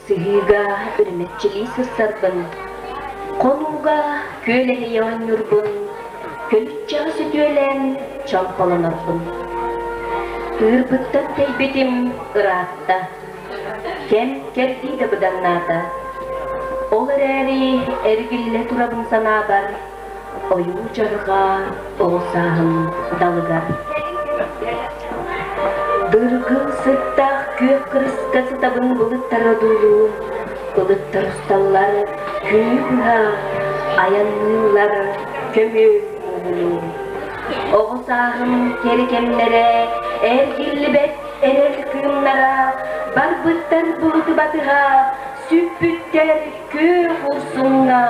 Сыһыыга үрүмэччилии сырсарбын, хонууга күөлэһийэ оонньуурбун, көлүччэҕэ сөтүөлээн чомполонорбун. Ыырбыттан тэйбитим ыраатта, кэм кэрдии да быданнаата. Ол эрээри эргиллэ турабын санаабар, ойуу дьарҕаа оҕо сааһым далыгар. Дыргыл сыттаах күөх кырыска сытабын былыттар одуулуу, былыттар усталлар күнү быһа айанныыллар көмүөл мууһунуу. Оҕо сааһым кэрэ кэмнэрэ эргиллибэт эрэл кыымнара барбыттар былыты батыһа сүппүттэр Күөх урсуҥҥа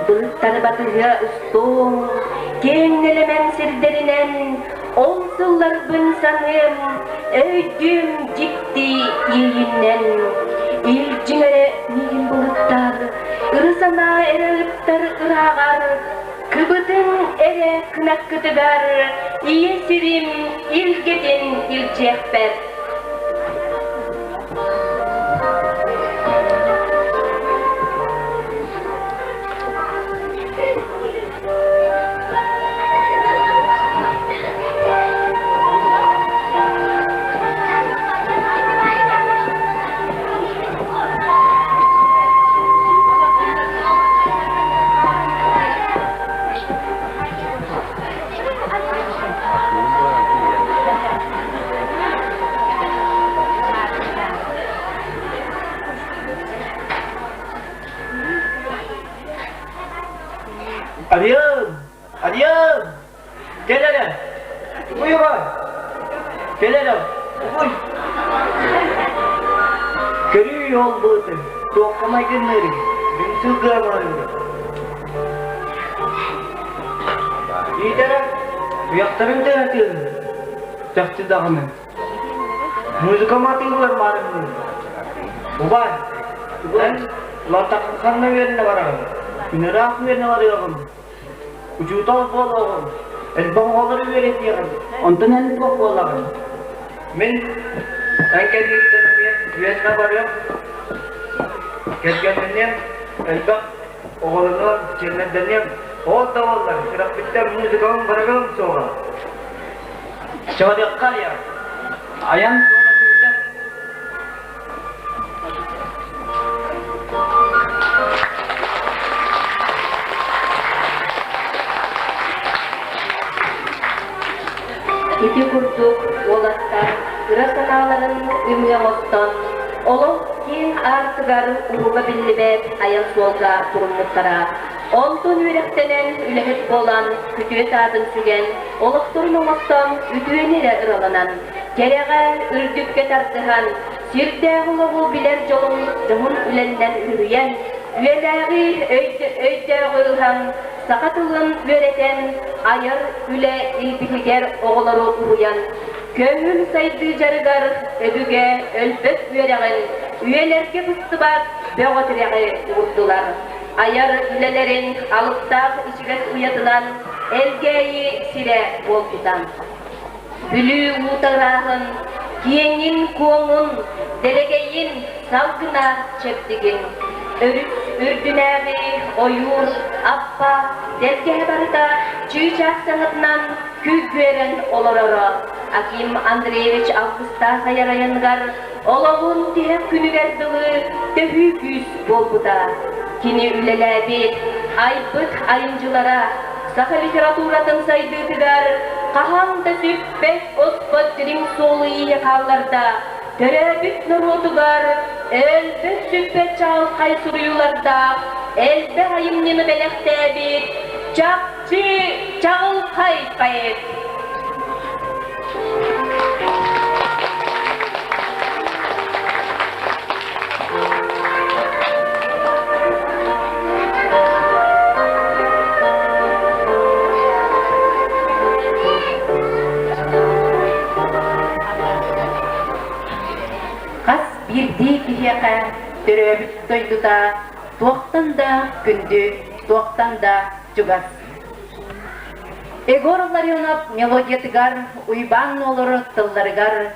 былыттары батыһыа устуом, киэҥ нэлэмэн сирдэринэн ол сылларбын саныам, өйдүөм дьикти иэйиннэн. Илдьиҥ эрэ миигин былыттар, ыры санаа эрэ ыттар ырааҕар, кыбытыҥ эрэ кынаккытыгар ийэ сирим илгэтин илдьиэхпэр. Арыйан! Арыйан! Кэл эрэ! Уйугар! Кэл эрэ! Уй! Көрүү ол быатын, туохха майгынныырый? Мин сылгыамарыырым. Иитэрэ, туйахтарын тыатыын, чахчы даҕаны. Музыка матыылар маарыҥныыр. Убай, эн латахха ханна үөрэнэ бараҕын? Күн ыраах үөрэнэ барыаҕым. Учуутал буолуоҕум. Элбэх оҕолору үөрэтиэҕим. Онтон эн туох буолаҕын? Мин эн кэнниттэн эмиэ үөрэнэ барыам. Кэргэннэниэм, элбэх Оҕолонуом, сиэннэрдэниэм, ол да буоллар, сүрэхпиттэн музыкабын быраҕыам суоҕа. Чабадыахха айар. Айан суола күүтэр. Ити курдук уолаттар ыра санааларын ымыы оҥостон, олох киэҥ аартыгар уһуга биллибэт айан суолга туруммуттара. Онтон үөрэхтэнэн, үлэһит буолан, күтүөт аатын сүгэн, олохторун оҥостон, үтүөнү эрэ ыраланан, кэрэҕэ, үрдүккэ тардыһан, сирдээҕи олоҕу билэр дьолун дьоһун үлэннэн үлүһүйэн, үйэлээҕи өйдөөҕү ыһан, саха тылын үөрэтэн, айар үлэ илбиһигэр оҕолору уһуйан, көҥүл сайдыы дьарыгар өбүгэ өлбөт үөрэҕин үйэлэргэ быстыбат бөҕө тирэҕи уурдулар. Айар үлэлэрин алыптаах ичигэс уйатынан Элгээйи сирэ буолбута. Бүлүү уута ырааһын, киэҥин-куоҥун, дэлэгэйин, салгына чэбдигин, өрүс үрдүнээҕи ойуур, аппа, тэлгэһэ барыта чыычаах саҥатынан күйгүөрэн олороро. Аким Андреевич алгыстаах айар айаныгар олоҕун тиһэх күнүгэр дылы төһүү күүс буолбута. Кини үлэлээбит, айбыт айымдьылара саха литературатын сайдыытыгар хаһан да сүппэт-оспот дириҥ суолу-ииһи хаалларда, төрөөбүт норуотугар өлбөт-сүппэт чаҕылхай суруйуулардаах элбэх айымньыны бэлэхтээбит чахчы чаҕылхай поэт. Хас биирдии киһиэхэ төрөөбүт дойдута туохтан да күндү, туохтан да чугас. Егор Ларионов мелодиятыгар Уйбаан Нуолур тылларыгар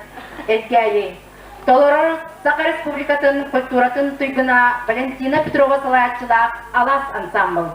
Элгээйи. Толорор Саха Республикатын культуратын туйгуна Валентина Петрова салайааччылаах Алаас ансамбл.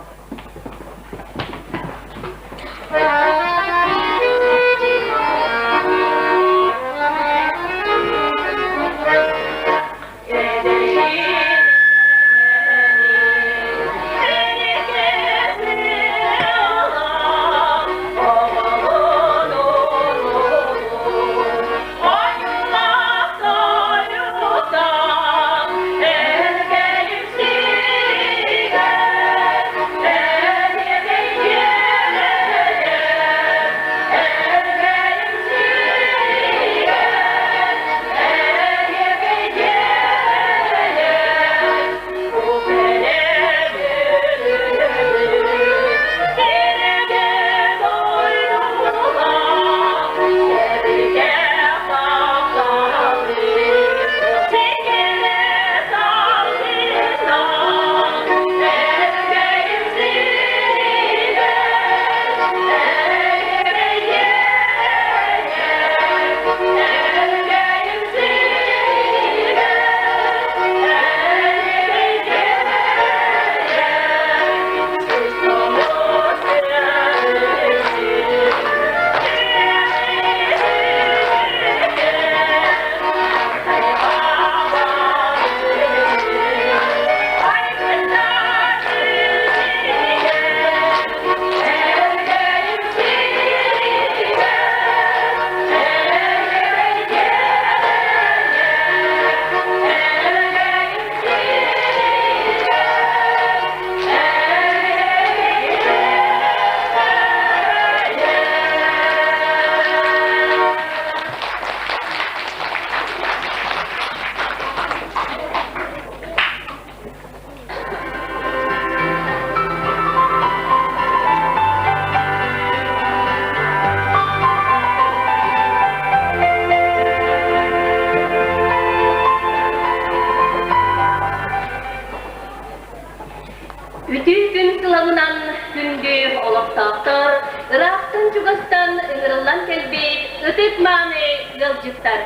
Үтүү күн сыламынан күндү олохтоохтор, ыраахтан-чугастан ыҥырыллан кэлбит ытык-мааны ыалдьыттар.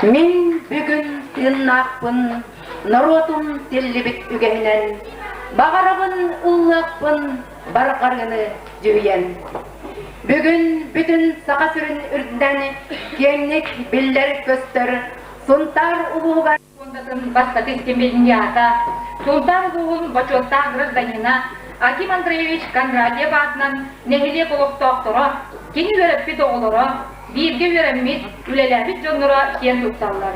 Мин бүгүн тыыннаахпын, норуотум тиллибит үгэһинэн, баҕарабын ыллыахпын барҕарыыны дьүһүйэн. Бүгүн бүтүн Саха сирин үрдүнэн киэҥник биллэр-көстөр Сунтаар улууһугар Фондатын бастакы стипендиата, Сунтаар улууһун бочуоттаах гражданина Аким Андреевич Кондратьев аатынан нэһилиэк олохтоохторо, кини үөрэппит оҕолоро, бииргэ үөрэммит, үлэлээбит дьонноро киэн тутталлар.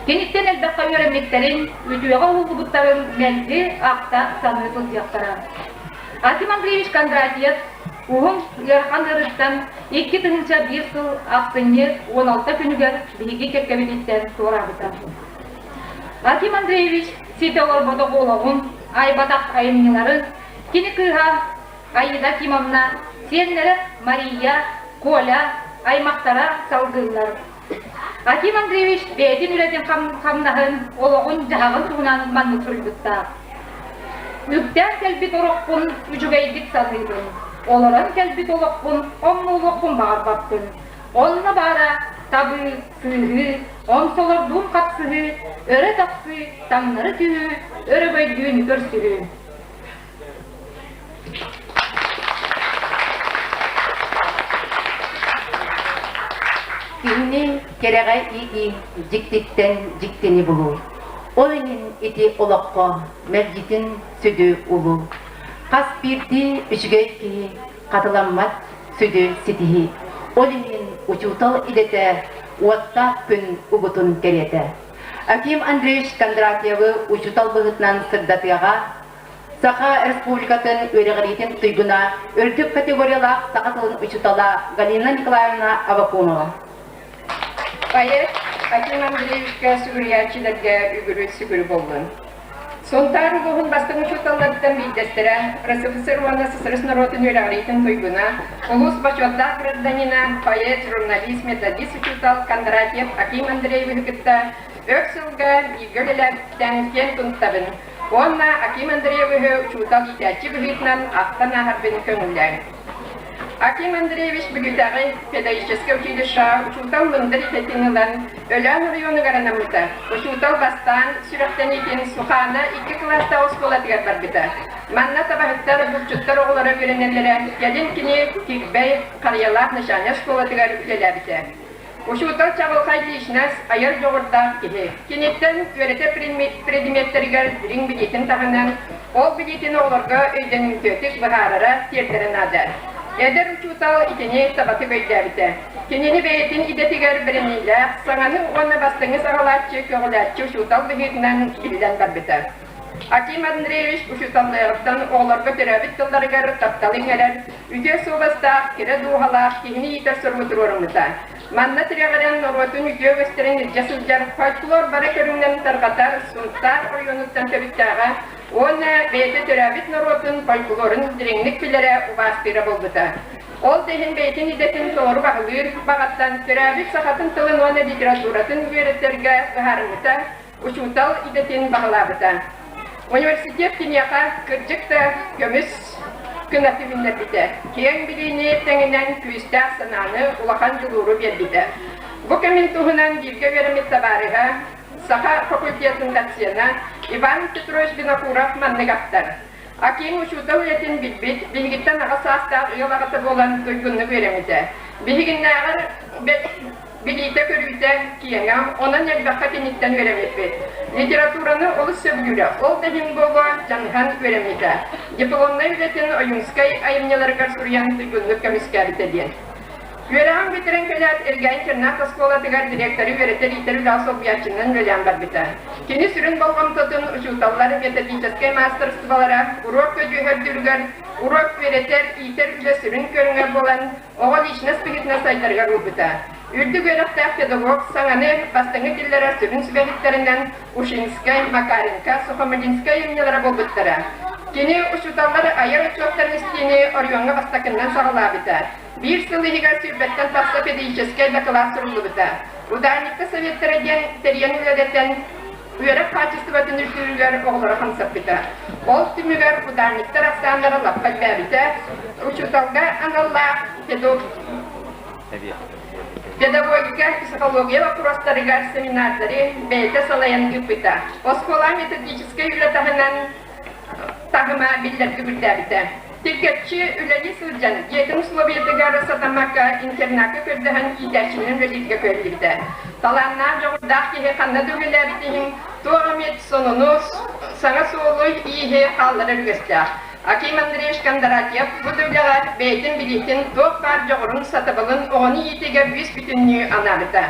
Киниттэн элбэххэ үөрэммиттэрин, үтүөҕэ уһуллубуттарын мэлдьи ахта саныы сылдьыахтара. Аким Андреевич Кондратьев уһун ыарахан ыарыыттан 2001 сыл ахсынньы 16 күнүгэр биһиги кэккэбититтэн туораабыта. Аким Андреевич ситэ олорботох олоҕун, айбатах айымньыларын кини кыыһа Аида Кимовна, сиэннэрэ Мария, Коля, аймахтара салгыыллар. Аким Андреевич бэйэтин үлэтин хамнаһын, олоҕун-дьаһаҕын туһунан маннык суруйбуттаах. Үктээн кэлбит орохпун үчүгэйдик саныыбын, олорон кэлбит олохпун омнуолуохпун баҕарбаппын. Онно баара табыы, сыыһыы, омсолордуун хапсыһыы, өрө тахсыы, таҥнары түһүү, өрөгөйдүүн көрсүһүү. Киһини кэрэҕэ иитии дьиктиттэн дьиктини булуу. Ол иһин ити олоххо мэлдьитин сүдү улуу. Хас биирдии үчүгэй киһи хатыламмат сүдү ситиһии. Ол иһин учуутал идэтэ уоттаах күн угутун кэриэтэ. Аким Андреевич Кондратьевы учуутал быһыытынан сырдатыаҕа Саха Республикатын үөрэҕириитин туйгуна, үрдүк категориялаах саха тылын учуутала Галина Николаевна Авакумова. Поэт Аким Андреевичка сүгүрүйээччилэргэ үгүрү сүгүрү буоллун. Сунтаар улууһун бастыҥ учууталларыттан биирдэстэрэ, РСФСР уонна СССР норуотун үөрэҕириитин туйгуна, улуус бочуоттаах гражданина, поэт, журналист, методист учуутал Кондратьев Аким Андреевиһы кытта өр сылга бииргэ үлэлээбиттэн киэн туттабын уонна Аким Андреевиһы учуутал иитээччи быһыытынан ахтан ааһарбын көҥүллээҥ. Аким Андреевич Бүлүүтээҕи педагогическай училищеҕа учуутал мындыр идэтин ылан, Өлөөн оройуонугар анаммыта. Учуутал бастаан сүрэхтэниитин Сухаана икки кылаастаах оскуолатыгар барбыта. Манна табаһыттар, булчуттар оҕолоро үөрэнэллэрэ, кэлин кини Кирбэй, Харыйалаах начальнай оскуолатыгар үлэлээбитэ. Учуутал чаҕылхай личность, айар дьоҕурдаах киһи. Киниттэн үөрэтэр предметтэригэр дириҥ билиитин таһынан, ол билиитин оҕолорго өйдөнүмтүөтүк быһаарара, тиэрдэрэ наада. Эдэр учуутал итини табатык өйдөөбүтэ. Кинини бэйэтин идэтигэр бэриниилээх, саҥаны уонна бастыҥы саҕалааччы, көҕүлээччи учуутал быһыытынан биллэн барбыта. Аким Андреевич учууталлыаҕыттан оҕолорго төрөөбүт тылларыгар тапталы иҥэрэр, үтүө суобастаах, кэрэ дууһалаах киһини иитэр соругу туруоруммута. Манна тирэҕирэн норуотун үтүө үгэстэрин илдьэ сылдьар, фольклор бары көрүҥүнэн тарҕатар Сунтаар оройуонуттан төрүттээҕэ уонна бэйэтэ төрөөбүт норуотун фольклорун дириҥник билэрэ, убаастыыра буолбута. Ол да иһин бэйэтин идэтин толору баһылыыр баҕаттан төрөөбүт сахатын тылын уонна литературатын үөрэтэргэ быһаарыммыта, учуутал идэтин баһылаабыта. Университет киниэхэ кырдьык да көмүс кынаты үүннэрбитэ, киэҥ билиини тэҥинэн күүстээх санааны, улахан дьулууру биэрбитэ. Бу кэмин туһунан бииргэ үөрэммит табаарыһа, саха факультетын доцена Иван Петрович Винокуров маннык ахтар. Аким учуутал үлэтин билбит, биһигиттэн аҕа саастаах ыал аҕата буолан туйгуннук үөрэммитэ. Биһигиннээҕэр Билиитэ-көрүүтэ киэҥэ, онон элбэххэ киниттэн үөрэммиппит. Литератураны олус сөбүлүүрэ, ол да иһин буолуо, дьаныһан үөрэммитэ. Дипломнай үлэтин Ойуунскай айымньыларыгар суруйан туйгуннук көмүскээбитэ диэн. Үөрэҕин бүтэрэн кэлээт, Элгээйи интернат оскуолатыгар директоры үөрэтэр-иитэр үлэҕэ солбуйааччынан үлэлээн барбыта. Кини сүрүн болҕомтотун учууталлар методическай маастарыстыбалара уруок көдьүүһэ үрдүгэр, уруок үөрэтэр, иитэр үлэ сүрүн көрүҥэ буолан, Оҕо личность быһыытынан сайдарыгар уурбута. Үрдүк үөрэхтээх педагог саҥаны бастыҥы киллэрэр сүрүн сүбэһиттэринэн Ушинскай, Макаренко, Сухомлинскай айымньылара буолбуттара. Кини учууталлар айар отчуоттарын истиини оройуоҥҥа бастакыннан саҕалаабыта. Биир сыл иһигэр сүүрбэттэн тахса педагогическай дакылаат суруллубута. Ударникта советтара диэн тэрийэн үлэлэтэн үөрэх хаачыстыбатын үрдүүрүгэр оҕолору хамсаппыта. Ол түмүгэр ударниктар ахсааннара лаппа элбээбитэ, учууталга аналлаах педагогика, психология боппуруостарыгар семинардары бэйэтэ салайан ыыппыта. Оскуола методическай үлэ таһынан таһыма биллэрдик үрдээбитэ. Тиргэччи үлэлии сылдьан, дьиэтин условиятыгар сатаммакка интернакка көрдөһөн иитээччинэн үлэлииргэ күһэллибитэ. Талааннаах, дьоҕурдаах киһи ханна да үлэлээбит иһин туох эмит сонуну, саҥа суолу-ииһи хаалларар үгэстээх. Аким Андреевич Кондратьев бу да үлэҕэ бэйэтин билиитин, туох баар дьоҕурун, сатабылын оҕону иитиигэ бүүс-бүтүннүү анаабыта.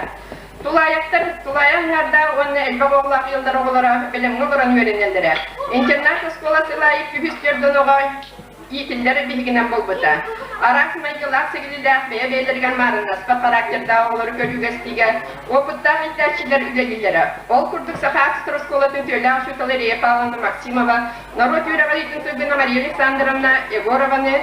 Тулаайахтар тулаайах аҥаардаах уонна элбэх оҕолоох ыаллар оҕолоро бэлэмҥэ олорон үөрэнэллэрэ. Интернат оскуола сыл аайы үһүс түөрдэн оҕо иитиллэр биһигинэн буолбута. Араас майгылаах-сигилилээх бэйэ-бэйэлэригэр маарыннаспат характердаах оҕолору көрүүгэ-истиигэ уопуттаах иитээччилэр үлэлииллэрэ. Ол курдук Саха АССР оскуолатын үтүөлээх учуутала Рея Павловна Максимова, норуот үөрэҕириитин туйгуна Мария Александровна Егорованы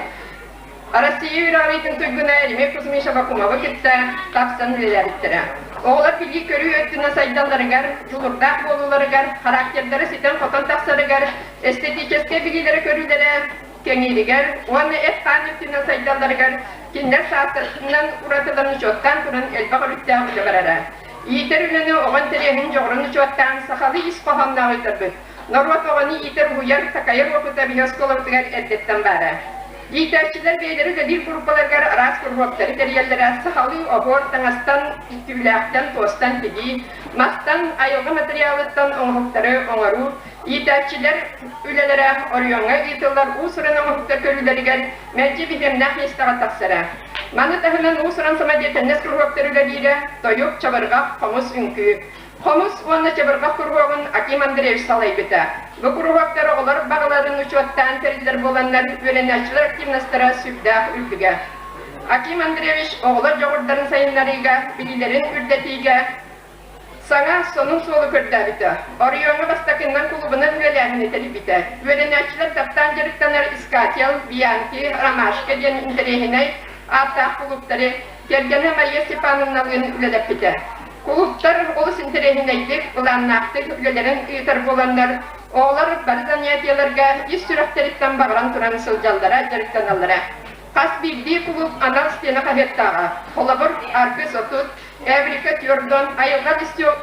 Россия үөрэҕириитин туйгуна Ремей Кузьмич Абакумовы кытта тапсан үлэлээбиттэрэ. Оҕолор билии-көрүү өттүнэн сайдалларыгар, дьулурдаах буолууларыгар, характердара ситэн-хотон тахсарыгар, эстетическэй билиилэрэ-көрүүлэрэ кэҥииригэр уонна эт-хаан өттүнэн сайдалларыгар кинилэр саастарынан уратыларын учуоттаан туран элбэх өрүттээх үлэ барара. Иитэр үлэни оҕо интэриэһин дьоҕурун учуоттаан сахалыы ис хоһоонноох ыытарбыт. Норуот оҕону иитэр-уһуйар, такайар уопута биһи оскуолабытыгар эрдэттэн баара. Иитээччилэр бэйэлэрэ үлэлиир группаларыгар араас куруһуоктары тэрийэллэрэ, сахалыы оһуор таҥастан, түүлээхтэн, туостан тигии, мастан, айылҕа матырыйаалыттан оҥоһуктары оҥоруу, иитээччилэр үлэлэрэ оройуоҥҥа ыытыллар уус-уран оҥоһуктар көрүүлэригэр мэлдьи биһиэмнээх миэстэҕэ тахсара. Маны таһынан уус-уран самодеятельность куруһуоктар үлэлиирэ, тойук, чабырҕах, хомус, үҥкүү. Хомус уонна чабырҕах куруһуогун Аким Андреевич салайбыта. Бу куруһуоктар оҕолор баҕаларын учуоттаан тэриллэр буоланнар, үөрэнээччилэр активностара сүрдээх үрдүгэ. Аким Андреевич оҕолор дьоҕурдарын сайыннарыыга, билиилэрин үрдэтиигэ саҥа сонун суолу көрдөөбүтэ. Оройуоҥҥа бастакыннан кулубунан үлэлээһини тэрийбитэ. Үөрэнээччилэр таптаан дьарыктанар Искател, Бианки, Ромашка диэн интэриэһинэй ааттаах кулууптары кэргэнэ Мария Степановналыын үлэлэппитэ. Кулууптар олус интэриэһинэйдик, былааннаахтык үлэлэрин ыытар буоланнар, оҕолор бары занятиеларга ис сүрэхтэриттэн баҕаран туран сылдьаллара, дьарыктаналлара. Хас биирдии кулууп анал стена хаһыаттааҕа. Холобур, Аргыс 30, Эврика Тюрдон, Айылҕа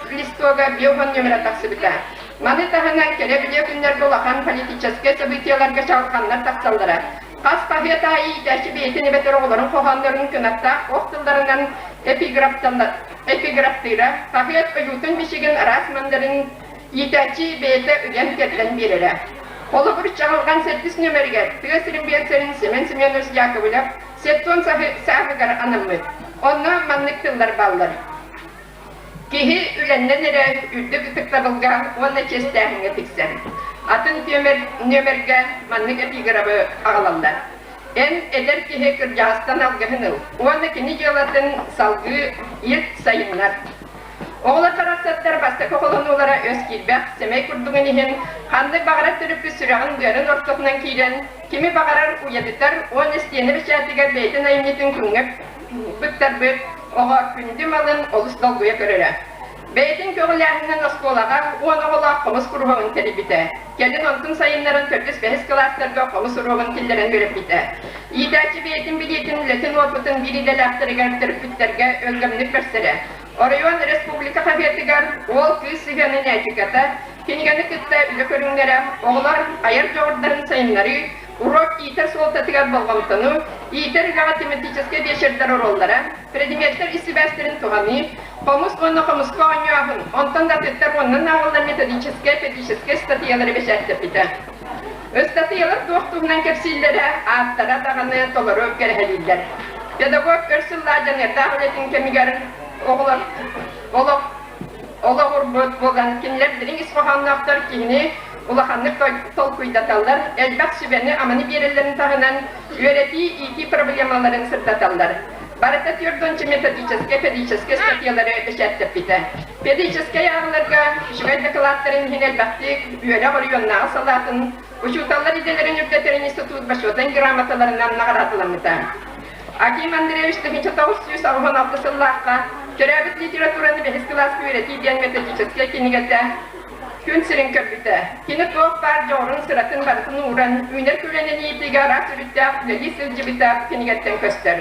листога биоһон нүөмэрэ тахсыбыта. Маны таһынан кэрэ-билиэ күннэргэ улахан политическай событиеларга чаҕылханнар тахсаллара. Хас хаһыат аайы иитээччи бэйэтин эбэтэр оҕолорун хоһооннорун кынаттаах ох тылларынан эпиграфтыыра, хаһыат ойуутун-бичигин араас мандарын иитээччи бэйэтэ ыйан-кэрдэн биэрэрэ. Холобур, Чаҕылҕан сэттис нүөмэригэр тыа сирин биэлсэрин Семен Семенович Яковлев 70 сааһыгар анаммыт. Онно маннык тыллар бааллар. Киһи үлэннэн эрэ үрдүк ытыктабылга уонна чиэстээһиҥҥэ тиксэр. Атын нүөмэргэ маннык эпиграбы аҕалаллар. Эн эдэр киһи кырдьаҕастан алгыһын ыл уонна кини дьыалатын салгыы ир сайыннар. Оҕолор барахсаттар бастакы холонуулара өс киирбэх, сэмэй курдугун иһин, ханнык баҕарар төрөппүт сүрэҕин-быарын ортотунан киирэн, кими баҕарар уйадытар уонна истиэнэ бэчээтигэр бэйэтин айымньытын күҥҥэ быктарбыт оҕо күндү малын олус долгуйа көрөрө. Бэйэтин көҕүлээһининэн оскуолаҕа 10 оҕолоох хомус куруһуогун тэрийбитэ. Кэлин онтун сайыннаран төрдүс-бэһис кылаастарга хомус уруогун киллэрэн үөрэппитэ. Иитээччи бэйэтин билиитин, үлэтин уопутун биир идэлээхтэригэр, төрөппүттэргэ өлгөмнүк бэрсэрэ. Оройуон республика хаһыатыгар уол-кыыс сыһыанын этиката, кинигэни кытта үлэ көрүҥнэрэ, оҕолор айар дьоҕурдарын сайыннарыы, уруок иитэр суолтатыгар болҕомтону, иитэр үлэҕэ тематическай биэчэрдэр оруоллара, предметтэр ис сибээстэрин туһаныы, хомус уонна хомуска оонньооһун, онтон да атыттар уонунан ааҕыллар методическай, педагогическай ыстатыйалары бэчээттэппитэ. Ыстатыйалар туох туһунан кэпсииллэрэ, ааттара даҕаны толору кэрэһэлииллэр. Педагог өр сыллаах дьаныардаах үлэтин кэмигэр оҕолор олох олоҕурбут буолан, кинилэр дириҥ ис хоһоонноохтор киһини улаханнык толкуйдаталлар, элбэх сүбэни-аманы биэрэллэрин таһынан, үөрэтии, иитии проблемаларын сырдаталлар. Барыта 40 методическай, педагогическай статьялары бэчээттэппитэ. Педагогическай ааҕыларга үчүгэй дакылааттарын иһин элбэхтик үөрэх оройуоннааҕы салаатын, учууталлар идэлэрин үрдэтэр институт бочуотун грамоталарынан наҕараадаламмыта. Аким Андреевич 1986 сыллаахха төрөөбүт литератураны бэһис кылааска үөрэтии диэн методическай кинигэтэ күн сирин көрбүтэ. Кини туох баар дьоҕурун, сыратын барытын ууран, үүнэр көлүөнэни иитиигэ араас өрүттээх үлэлии сылдьыбыта кинигэттэн көстөр.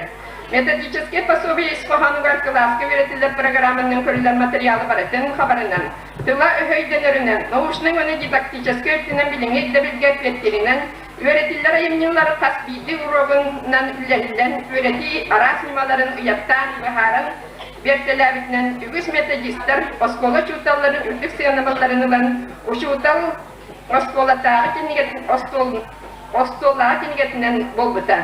Методическай пособие ис хоһоонугар кылааска үөрэтиллэр программанан көрүллэр материалы барытын хабарынан, тыла-өһө өйдөнөрүнэн, научнай уонна дидактическай өттүнэн билиҥҥи ирдэбилгэ эппиэттииринэн, үөрэтиллэр айымньылар хас биирдии уруогунан үллэһиллэн, үөрэтии араас ньымаларын ыйаттаан, быһааран биэртэлээбитинэн үгүс методистар оскуола учууталларын үрдүк сыанабылларын ылан, учуутал оскуолатааҕы кинигэтин остуоллааҕы кинигэтинэн буолбута.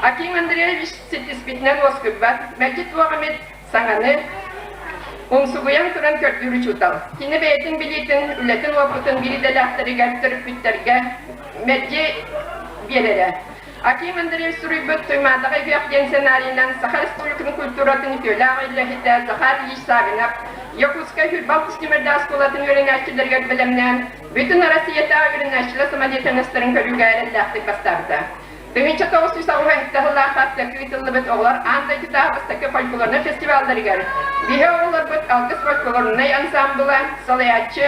Аким Андреевич ситиспитинэн уоскуйбат, мэлдьи туох эмит саҥаны умсугуйан туран көрдүүр учуутал. Кини бэйэтин билиитин, үлэтин уопутун биир идэлээхтэригэр, төрөппүттэргэ мэлдьи биэрэрэ. Аким Андреевич суруйбут «Туймаадаҕа үһүөх» диэн сценарийынан Саха Республикатын культуратын үтүөлээх үлэһитэ Захар Ильич Саввинов Якутскай Хүрбал Түстүмэрдээх оскуолатын үөрэнээччилэригэр бэлэмнээн, бүтүн Россиятааҕы үөрэнээччилэр самодеятельностарын көрүүгэ эрэллээхтик бастаабыта. 1987 сыллаахха бастакы ыытыллыбыт оҕолор аан дойдутааҕы бастакы фольклорнай фестивалларыгар биһи оҕолорбут Алгыс фольклорнай ансаамбыла салайааччы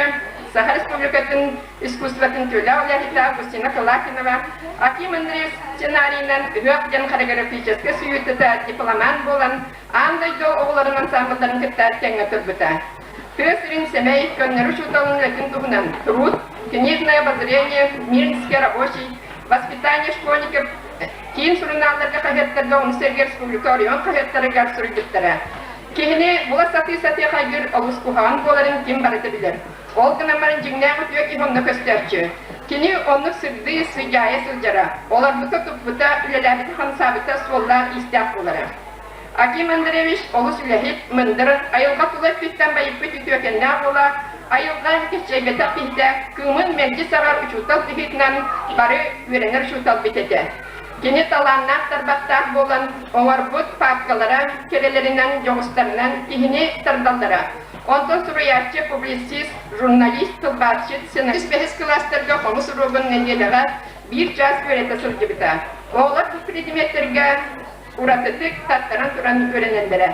Саха Республикатын искусствотын төлөөх үлэһитэ Августина Калакинова, Аким Андреев сценарийынан Ыһыах диэн хореографическай сюитата дипломант буолан аан дойду оҕолорун ансаамбылларын кытта тэҥҥэ турбута. Тыа сирин сэмэй, көннөрү учууталын үлэтин туһунан Труд, Книжное обозрение, Мирнский рабочий, Воспитание школьников киин сурунаалларга, хаһыаттарга, ону сэргэ республика оройуон хаһыаттарыгар суруйбуттара. Киһини була сатыы-сатыы хайгыыр олус куһаҕан буоларын ким барыта билэр. Ол гынан баран дьиҥнээх үтүө киһи онно көстөөччү. Кини оннук сырдыы, сыдьаайа сылдьара, олорбута-туппута, үлэлээбитэ-хамсаабыта суоллаах-иистээх буолара. Аким Андреевич олус үлэһит, мындыр, айылҕа тула өттүттэн байыппыт үтүөкэннээх уола, айылҕа кэччэйбэтэх киһитэ, кыымын мэлдьи саҕар учуутал быһыытынан бары үөрэнэр учууталбыт этэ. Кини талааннаах тарбахтаах буолан, оҥорбут паапкалара кэрэлэринэн, дьоҕустарынан киһини тардаллара. Онтон суруйааччы, публицист, журналист, тылбаасчыт, сценарист бэһис кылаастарга хомус уруогун нэдиэлэҕэ биир чаас үөрэтэ сылдьыбыта. Оҕолор бу предметтэргэ уратытык таттаран туран үөрэнэллэрэ.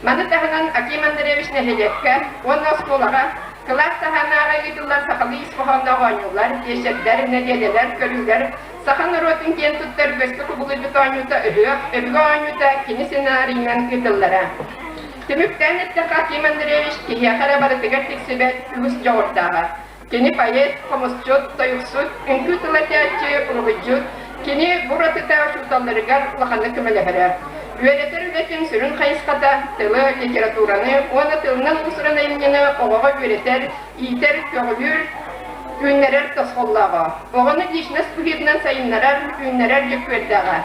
Маны таһынан Аким Андреевич нэһилиэккэ уонна оскуолаҕа кылаас таһаанааҕы ыытыллар сахалыы ис хоһоонноох оонньуулар, биэчэрдэр, нэдиэлэлэр, көрүүлэр, Саха норуотун киэн туттар үгэскэ кубулуйбут оонньуута ыһыах, өбүгэ оонньуута кини сценарийынан ыытыллара. Түмүктээн эттэххэ, Аким Андреевич киһиэхэ эрэ барытыгар тиксибэт үгүс дьоҕурдааҕа. Кини поэт, хомусчут, тойуксут, үҥкүү тыла этээччи, уруһуйдьут. Кини бу уратыта учууталларыгар улаханнык көмөлөһөрө. Үөрэтэр үлэтин сүрүн хайысхата тылы, литератураны уонна тылынан уус-уран айымньыны оҕоҕо үөрэтэр, иитэр, көҕүлүүр, үүннэрэр тосхоллооҕо. Оҕону личность быһыытынан сайыннарар, үүннэрэр дьүккүөрдээҕэ.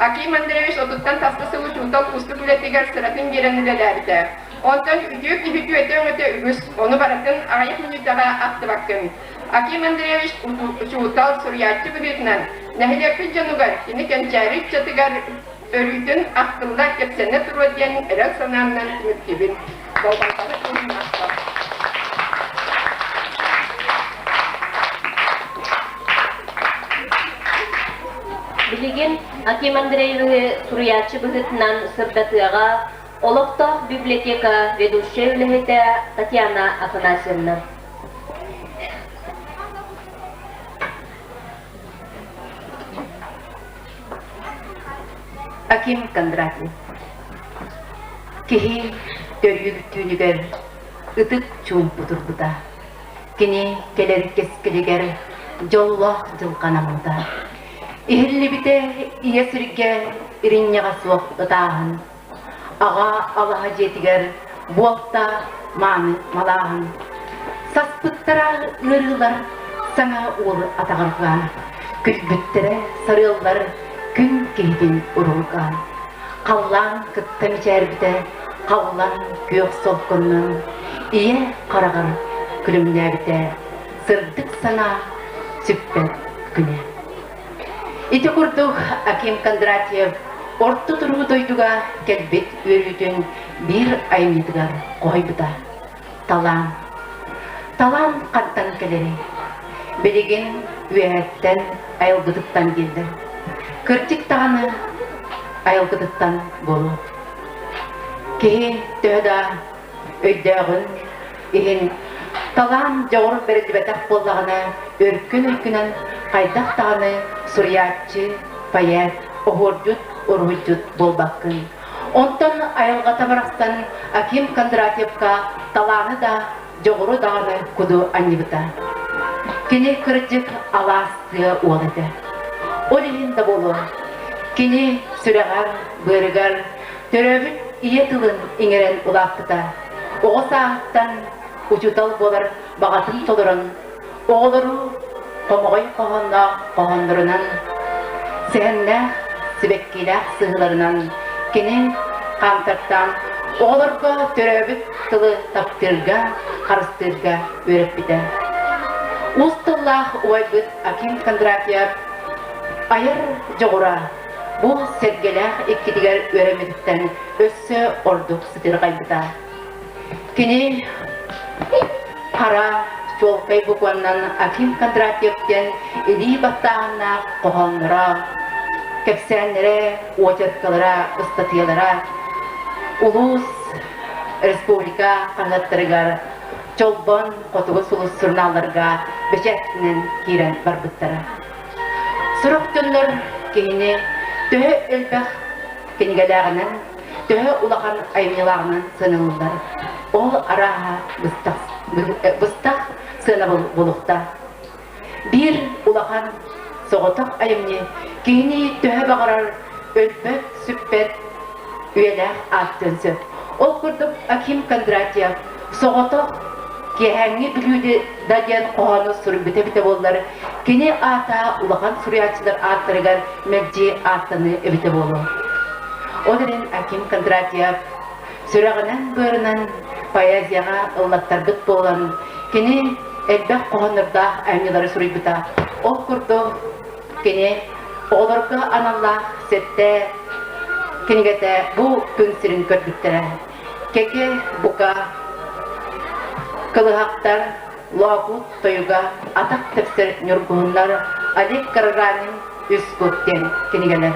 Аким Андреевич отуттан тахса сыл учуутал уустук үлэтигэр сыратын биэрэн үлэлээбитэ. Онтон үтүө киһи үтүөтэ-өҥөтө үгүс, ону барытын аҕыйах мүнүүтэҕэ ахтыбаккын. Аким Андреевич учуутал, суруйааччы быһыытынан нэһилиэкпит дьонугар, кини кэнчээри ыччатыгар өрүүтүн ахтылла, кэпсэнэ туруо диэн эрэл санааннан түмүктүүбүн. Болҕомтону иһин махтал. Билигин Аким Андреевиһы суруйааччы быһыытынан сырдатыаҕа олохтоох библиотека ведущай үлэһитэ Татьяна Афанасьевна. Аким Кондратьев Киһи төрүүр түүнүгэр ытык чуумпу турбута. Кини кэлэр кэскилигэр дьоллоох дьылҕанаммыта. Иһиллибитэ ийэ сиргэ иринньэҕэ суох ытааһын, аҕа алаһа дьиэтигэр буолта мааны малааһын. Саспыттара ыарыылар саҥа уолу атаҕырҕаан, күлбүттэрэ сарыаллар күн киһитин уруурҕаан. Халлаан кытта мичээрбитэ, халлан күөх солконнон, ийэ хараҕар күлүмнээбитэ, сырдык санаа сүппэт күнэ. Ити курдук Аким Кондратьев орто туруу дойдуга кэлбит үөрүүтүн биир айымньытыгар хоһуйбута. Талаан. Талаан хантан кэлэрий? Билигин үөһэттэн айылгытыттан дииллэр. Кырдьык даҕаны айылгытыттан буолуо. Киһи төһө да өйдөөҕүн иһин талаан дьоҕур бэриллибэтэх буоллаҕына, өркүн-өркүнэн хайдах даҕаны суруйааччы, поэт, оһуордьут, уруһуйдьут буолбаккын. Онтон айылҕата барахсан Аким Кондратьевка талааны да, дьоҕуру даҕаны куду анньыбыта. Кини кырдьык алаас тыа уол этэ. Ол иһин да буолуо, кини сүрэҕэр, быарыгар төрөөбүт ийэ тылын иҥэрэн улааппыта. Оҕо сааһыттан учуутал буолар баҕатын толорон, оҕолору хомоҕой хоһоонноох хоһооннорунан, сэһэннээх, сибэккилээх сыһыыларынан кини хаамтартаан оҕолорго төрөөбүт тылы таптыырга, харыстыырга үөрэппитэ. Уус тыллаах убайбыт Аким Кондратьев айар дьоҕура бу сэргэлээх иккитигэр үөрэммититтэн өссө ордук сытыырҕайбыта. Кини хара чуолкай букваннан Аким Кондратьев диэн илии баттааһыннаах хоһоонноро, кэпсээннэрэ, очеркалара, ыстатыйалара улуус, республика хаһыаттарыгар Чолбон, Хотугу сулус сурунаалларга бэчээттэнэн киирэн барбыттара. Сорох дьоннор киһини төһө элбэх кинигэлээҕинэн, төһө улахан айымньылааҕынан сыаналыыллар. Ол арааһа быстах, быстах сыанабыл буолуохтаах. Биир улахан соҕотох айымньы киһини төһө баҕарар өлбөт-сүппэт үйэлээх ааттыан сөп. Ол курдук Аким Кондратьев соҕотох киэһээҥҥи бүлүүдэ да диэн хоһоону суруйбута эбитэ буоллар, кини аата улахан суруйааччылар ааттарыгар мэлдьи ааттаныы эбитэ буолуо. Ол эрэн Аким Кондратьев сүрэҕинэн-быарынан поэзияҕа ыллаттарбыт буолан, кини элбэх хоһооннордоох айымньылары суруйбута. Ол курдук кини оҕолорго аналлаах сэттэ кинигэтэ бу күн сирин көрбүттэрэ. Кэкэ, бука, кылыһахтар, Лоокуут тойуга, атах тэпсэр ньургуһуннар, Олег Караганин Үс кут диэн кинигэлэр.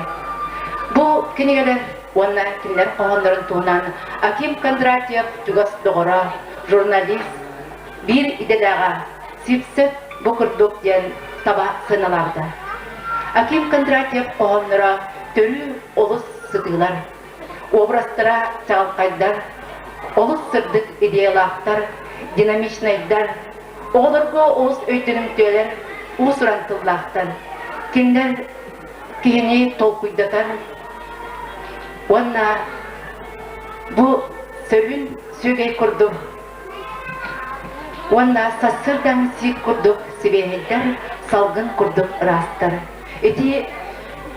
Бу кинигэлэр уонна кинилэр хоһооннорун туһунан Аким Кондратьев чугас доҕоро, журналист, биир идэлээҕэ Сивцев бу курдук диэн таба сыаналаабыта. Аким Кондратьев хоһоонноро төрүү олус сытыылар, образтара чаҕылхайдар, олус сырдык идеялаахтар, динамичнайдар, оҕолорго олус өйдөнүмтүөлэр, уус-уран тыллаахтар. Кинилэр киһини толкуйдатар уонна бу сөрүүн сүөгэй курдук уонна сарсыардаҥ сиик курдук сибиэһэйдэр, салгын курдук ыраастар. Ити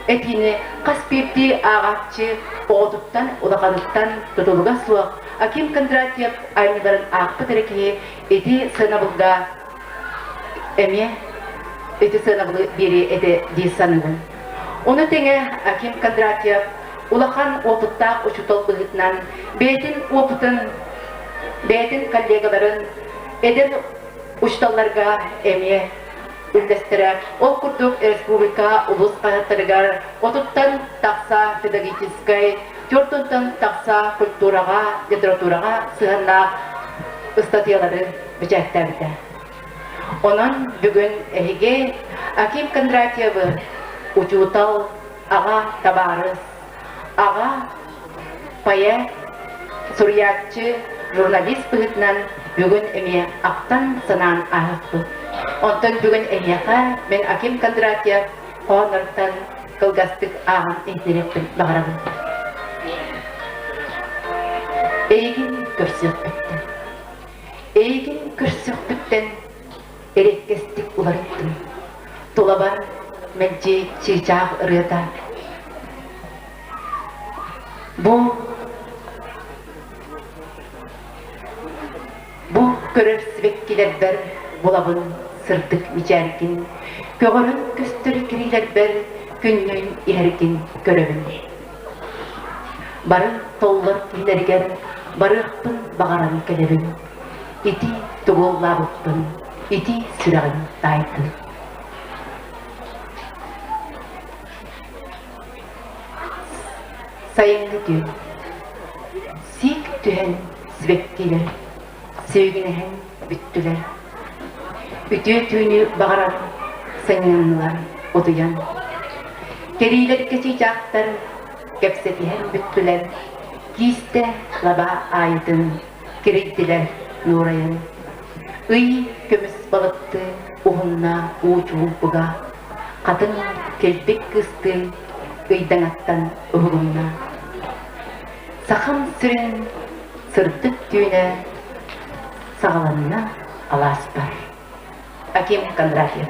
этиини хас биирдии ааҕааччы оҕотуттан улаханыттан тутулуга суох Аким Кондратьев айымньыларын аахпыт эрэ киһи ити сыанабылга эмиэ ити сыанабылы биэриэ этэ дии саныыбын. Ону тэҥэ Аким Кондратьев улахан уопуттаах учуутал быһыытынан бэйэтин уопутун, бэйэтин коллегаларын эдэр учууталларга эмиэ үллэстэрэ. Ол курдук республика улуус хаһыаттарыгар отуттан тахса педагогическай, түөртүнтэн тахса культураҕа, литератураҕа сыһыаннаах ыстатыйалары бэчээттээбитэ. Онон бүгүн эһиги Аким Кондратьевы учуутал, аҕа табаарыс, аҕа поэт, суруйааччы, журналист быһыытынан бүгүн эмиэ ахтан-санаан ааһыахпыт. Онтон бүгүн эһиэхэ мин Аким Кондратьев хоһоонноруттан кылгастык ааҕан иһитиннэриэхпин баҕарабын. Эйигин көрсүөхпүттэн Эйигин көрсүөхпүттэн эриэккэстик уларыттым. Тулабар мэлдьи чыычаах ырыата. Бу бу көрөр сибэккилэрбэр булабын сырдык мичээргин, көҕөрөн көстөр кирилэрбэр күннүүн иһэргин көрөбүн. Бары толлор киһилэригэр барыахпын баҕаран кэлэбин. Ити тугуллаабыппын, ити сүрэҕим таайдын. Сайыҥҥы түүн. Сиик түһэн сибэккилэр, сүүгүнэһэн бүттүлэр. Үтүө түүнү баҕарар сынньаннылар утуйан. Кэриилэргэ чыычаахтар кэпсэтиһэн бүттүлэр, киистэ лаба аайытын кирийдилэр нуурайан. Ый көмүс балыкты уһунна уу чуумпуга, хатыҥ кэлбит кыстыы ыйдаҥаттан уһугунна. Сахам сирин сырдык түүнэ саҕаланна алааспар. Аким Кондратьев.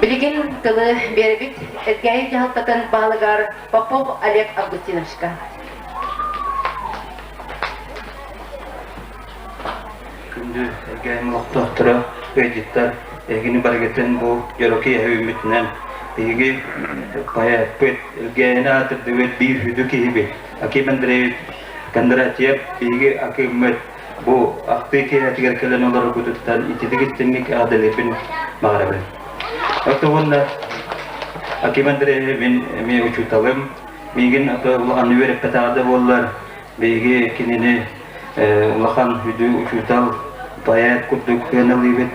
Билигин тылы биэрэбит Элгээйи дьаһалтатын баһылыгар Попов Олег Августиновичка. Күндү Элгээйим олохтоохторо, ыалдьыттар, эһигини барыгытын бу дьоро киэһэ үүммүтүнэн биһиги поэппыт, Элгээйини аатырдыбыт биир сүдү киһибит Аким Андреевич Кондратьев биһиги акыыммыт бу ахтыы киэһэтигэр кэлэн олороргутуттан ититик истиҥник эҕэрдэлиэхпин баҕарабын. Оттон уонна Аким Андреевич мин эмиэ учууталым, миигин ото улахан үөрэппэтэҕэ да буоллар, Биһиги кинини улахан үдү учуутал, поэт курдук сыаналыыбыт.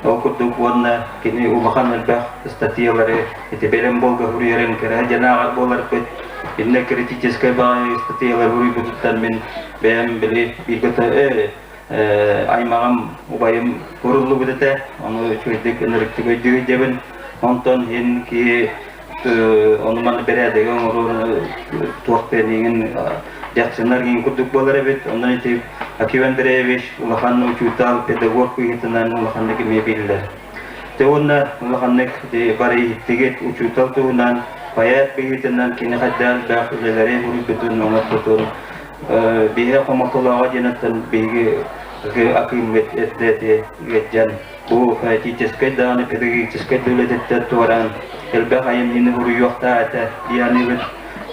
Ол курдук уонна кини улахан элбэх ыстатыйалары ити бэлэм буолга суруйарын кыра дьанааҕар буоларбыт. Иннэ критическай баҕайы ыстатыйалары суруйбутуттан мин бэйэм били бииргэ аймаҕым, убайым уруллубут этэ. Ону үчүгэйдик ынырыктык өйдүүр Онтон иһин киһи ону маны бэрээдэги оҥорор туох диэниҥин дьахсынар гин курдук буолар эбит. Онон ити Аким Андреевич улахан учуутал, педагог быһыытынан улаханнык эмиэ биллэр. Те уонна улаханнык бары иһиттигит учуутал туһунан поэт быһыытынан кини хайдах элбэх үлэлэри суруйбутун, оҥорбутун биһиги хомолтолооҕо диэн оттон биһиги акыыммыт эрдэ ити ыалдьан Бу поэтическай даҕаны педагогическай да үлэтиттэн туораан элбэх айымньыны суруйуохтаах этэ дии саныыбын.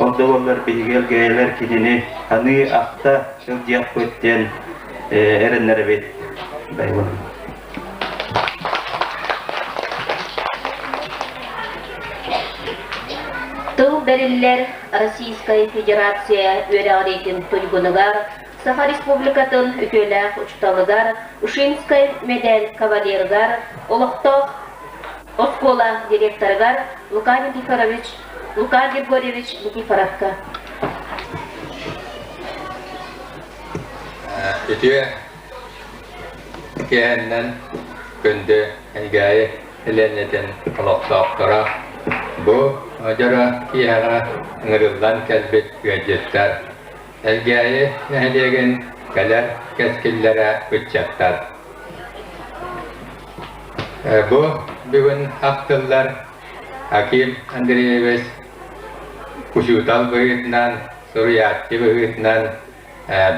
Ол да буоллар биһиги элгээйилэр кинини аныы ахта сылдьыахпыт диэн эрэннэрэбит. Байбын. бэриллэр Российскай Федерация үөрэҕириитин туйгунугар, Саха Республикатын үтүөлээх учууталыгар, Ушинскай мэдээл кавалерыгар, олохтоох оскуола директорыгар Лука Никифорович Лука Григорьевич Никифоровка. Үтүө киэһэннэн күндү Элгээйи Элиэнньэтин олохтоохторо бу дьоро киэһэҕэ ыҥырыллан кэлбит ыалдьыттар, Элгээйи нэһилиэгин кэлэр кэскиллэрэ ыччаттар. Бу бүгүн ахтыллар Аким Андреевич учуутал быһыытынан, суруйааччы быһыытынан